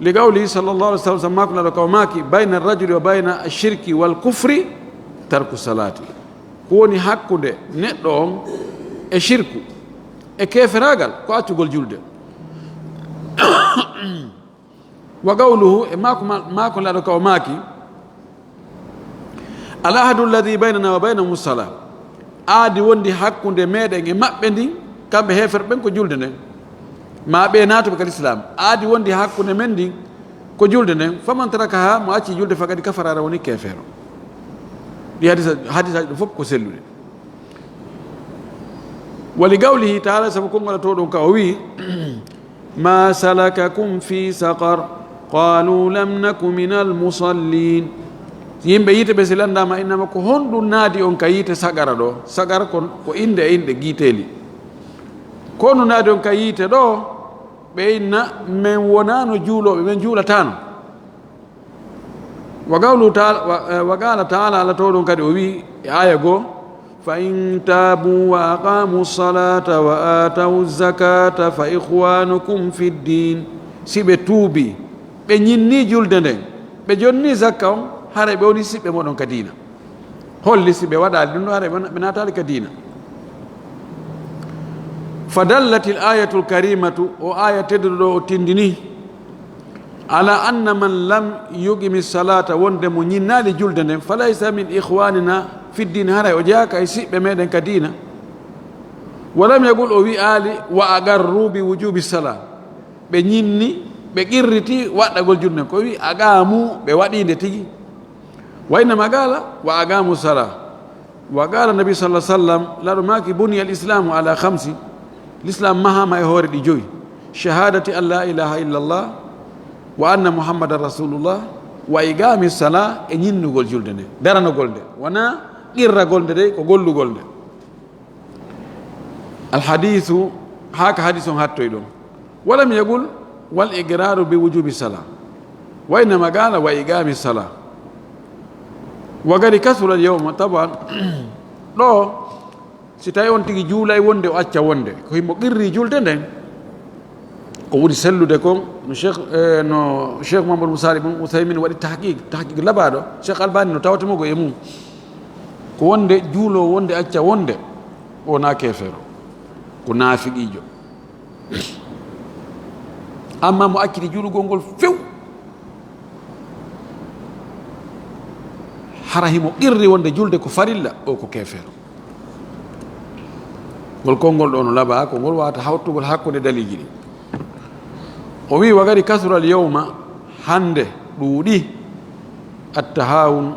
Li qawlihi sallallahu alaihi wasallam, sabu maako Nulaaɗo ka o maaki, "Bayna rajuli wa bayna shirki wal kufri tarku salati." Ko woni hakkunde neɗɗo on e shirku, e keeferaagal, ko accugol julde. Wa qawluhu, e maako ma-, maako Nulaaɗo ka o maaki, "Al ahdu alladhi baynana wa baynahum as-salah." Aadi wondi hakkunde meɗen e maɓɓe ndin, kamɓe heeferɓe ɓen ko julde nden. Ma ɓe naatuɓe ka lislaam. Aadi wondi hakkunde men ndin ko julde nden. "Faman tarakaha", mo acci julde, "faqad kafara", hara woni keefeero. Ɗi hadisa, hadisaaji ɗo fof ko selluɗe. Wa li qawlihi ta'ala, sabu konngol to ɗon ka o wi, "Ma salakakum fi saqar? Qalu lam naku minal musallin." Yimɓe yiite ɓe si lanndama innama ko honɗum naadi on ka yiite saqara ɗo? Saqara ko, ko innde e inɗe giiteeli. Ko honɗum naadi on ka yiite ɗo? Ɓe inna men wonaano juulooɓe, men juulatano. Wa qawlu ta'ala, wa, eh, wa qala ta'ala, Alla to ɗon kadi o wi e aya goo, "Fa in tabu wa aqamu salata wa atawu zakata fa ikhwanukum fid din." Si ɓe tuubi, ɓe ñinni julde nden, ɓe jonni zakka on, haray ɓe woni siɓɓe moɗon ka diina. Holli si ɓe waɗaali ɗum ɗo, haray ɓe, ɓe naataali ka diina. Fa dallatil ayatul karimatu, o aya tedduɗo ɗo o tindini, ala anna man lam yuqimi salata, wonde mo ñinnaali julde nden, falaysa min ikhwanina fi din, haray o jeyaaka e siɓɓe meɗen ka diina. Wa lam yaqul, o wi'aali, wa aqarru bi wujubi sala, ɓe ñinni, ɓe qirriti waɗɗagol julde nden. Ko wi aqamu, ɓe waɗi nde tigi. Wa innama qala, wa aqamu sala. Wa qala nabi sallallahu alaihi wasallam, Nulaaɗo maaki, "Buniya al-islamu ala khamsi." Lislaam mahaama e hoore ɗi joyi. Shahadati an la ilaha illallah wa anna Muhammadan rasulullah, Wa iqami sala, e ñinnugol julde nde, daranogol nde, wonaa qirragol nde de, ko gollugol nde. Alhadiisu, haa ka hadiis on hattoyi ɗon. Walam yaqul wal iqraaru bi wujubi sala, wa innama qaala wa iqami sala. Wa qad kasura al yawma, taban, ɗo, si tawi on tigi juulay wonde o acca wonde, ko himo qirri julde nden, ko ɓuri sellude kon, no Cheikh, eh, no Cheikh Mouhamadou Moussa Ibn Outhaymin waɗi tahqiq, tahqiq labaaɗo, Cheikh Albani no tawata mo ko e mum. Ko wonde juulo wonde acca wonde, o na keefeero, ko naafiqiijo. Amma mo acciti juulugol ngol few, hara himo qirri wonde julde ko farilla, o ko keefeero. Ngol konngol ɗo no labaa, ko ngol wawata hawtugol hakkunde daliiji ɗi. O wi, wa qad kasura al yawma, hande ɗuuɗi, at tahawun,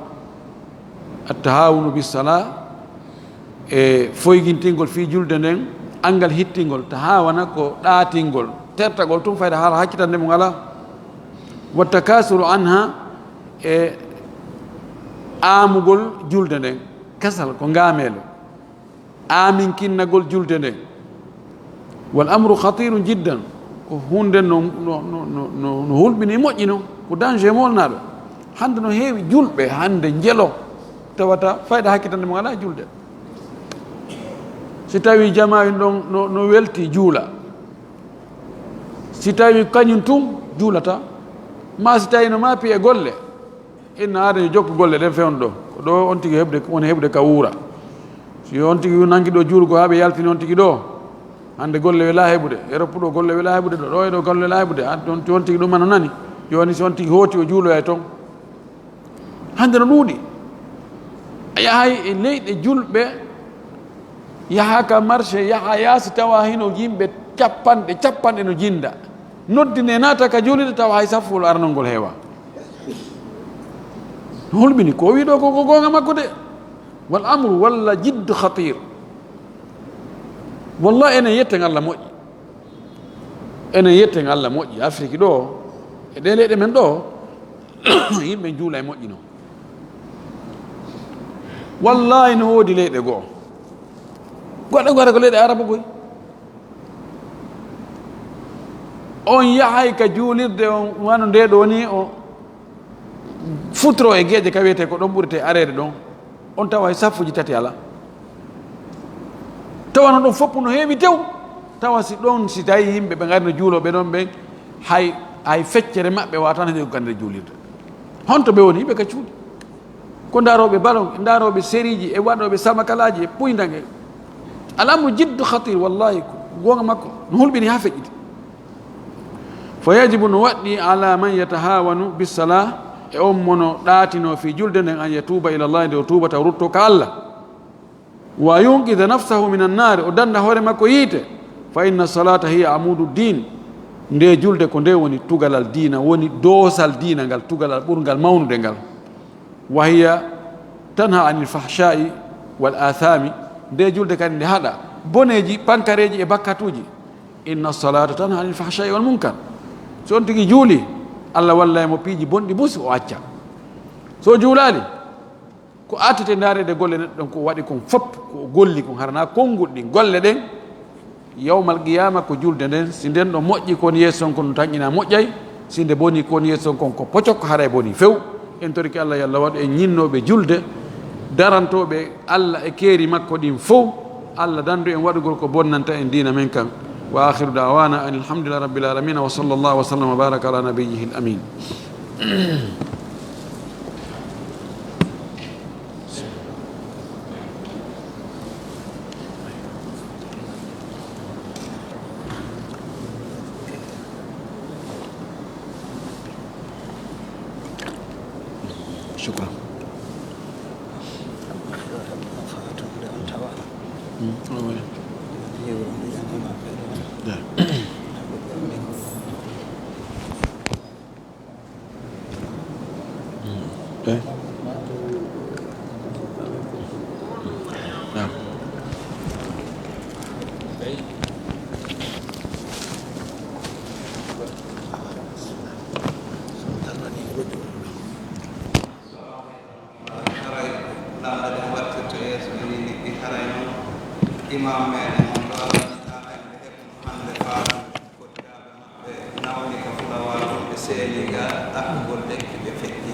at tahawunu bis sala, e foygintingol fii julde nden, anngal hittingol, tahawana ko ɗaatingol, tertagol tun fayda haala hakkitande mum alaa. Wa takasuru anha, e aamugol julde nden, kasal ko ngaameelo, aaminkinnagol julde nden. Wal amru khatirun jiddan, ko huunde no, no, no, no, no, no hulɓini moƴƴi non, ko danger molnaaɗo. Hande no heewi julɓe, hande njelo, tawata fayda hakkitande mum alaa julde. Si tawi jamaa en ɗon no, no welti juula, si tawi kañum tun juulata, ma si tawi no maapi e golle, inna aada yo jokku golle ɗen fewndo ɗo, ko ɗo on tigi heɓde, woni heɓde ka wuura. Si on tigi nangi ɗo juulgo haa ɓe yaltini on tigi ɗo, hande golle welaa heɓude, Europe ɗo golle welaa heɓude, ɗo, ɗo e ɗo golle welaa heɓude, an on, on tigi ɗum ano nani, jooni si on tigi hooti o juuloyay ton. Hande no ɗuuɗi. A yahay e leyɗe julɓe, yaha ka marché, yaha yaasi, tawa hino yimɓe cappanɗe, cappanɗe no jinda. Noddine naata ka juulirde, tawa hay saffol aranol ngol heewa. No hulɓini ko o wi ɗo ko, ko goonga makko de. Wal amru walla jiddu khatir. Wallahi enen yetten Allah moƴƴi. Enen yetten Allah moƴƴi. Afrique ɗo, e ɗe leyɗe men ɗo, yimɓe juula e moƴƴi non. Wallahi no woodi leyɗe goo. Goɗɗe goo ko leyɗe Arabu koy. On yahay ka juulirde on, wano nde ɗo ni, o futuro e geeƴe ka wiyete ko ɗon ɓurete areede ɗon. On tawa e saffuji tati alaa. Tawa no ɗon foppu no heewi tew. Tawa si ɗon, si tawi yimɓe ɓe ngari no juulooɓe ɗon ɓen, hay, hay feccere maɓɓe wawata nande ko ka nder juulirde. Honto ɓe woni? Yimɓe ka cuuɗi. Ko ndarooɓe ballon, ndarooɓe sériiji, e waɗooɓe samakalaaji, e puyndange. Al amru jiddu khatir, wallahi, ko goonga makko, no hulɓini haa feƴƴiti. Fa yajibu, no waɗɗi, ala man yatahawanu bis salah, e on mo no ɗaatino fii julde nden, an yatuuba ila Allah, nde o tuubata, o rutto ka Allah. Wa yunqidha nafsahu min annaari, o dannda hoore makko yiite. Fa inna salata hiya amudu din, nde julde ko nde woni tugalal diina, woni doosal diina ngal, tugalal ɓurngal mawnude ngal. Wa hiya tanha anil fahsha'i wal athami, nde julde kadi nde haɗa boneeji, pankareeji e bakkatuuji. Inna salata tanha anil fahsha'i wal munkar. So on tigi juuli, Allah wallay mo piiji bonɗi busi o acca. So juulaali, ko attete ndaareede golle neɗɗo ɗon, ko waɗi kon fop, ko o golli kon, harana konngol ɗin golle ɗen. Yawmal qiyaama ko julde nden, si nden ɗo moƴƴi kon yeeso on kon no tanƴina moƴƴay, si nde boni kon yeeso on kon ko pocok, haray boni few. En torike Allah yo Allah waɗu en ñinnooɓe julde, darantooɓe Allah e keeri makko ɗin fow. Allah dandu en waɗugol ko bonnanta en diina men kan. Wa akhiru da'wana anil hamdulillahi rabbil alamin, wa sallallahu wa sallam wa baraka ala nabiyyihil amin. Shukran. Mm, oh, oui. Yeah. Mm, eh. Yeah. Hannde ɗen wattirta yeeso men ni, liggi haray non imam meɗen on ɗo, alhamdulillah, en ɓe heɓuno hannde faamu koddaaɓe maɓɓe nawni ka fulawaaji ɓe seeni ga ɗakkugol lekki ɓe feƴƴi.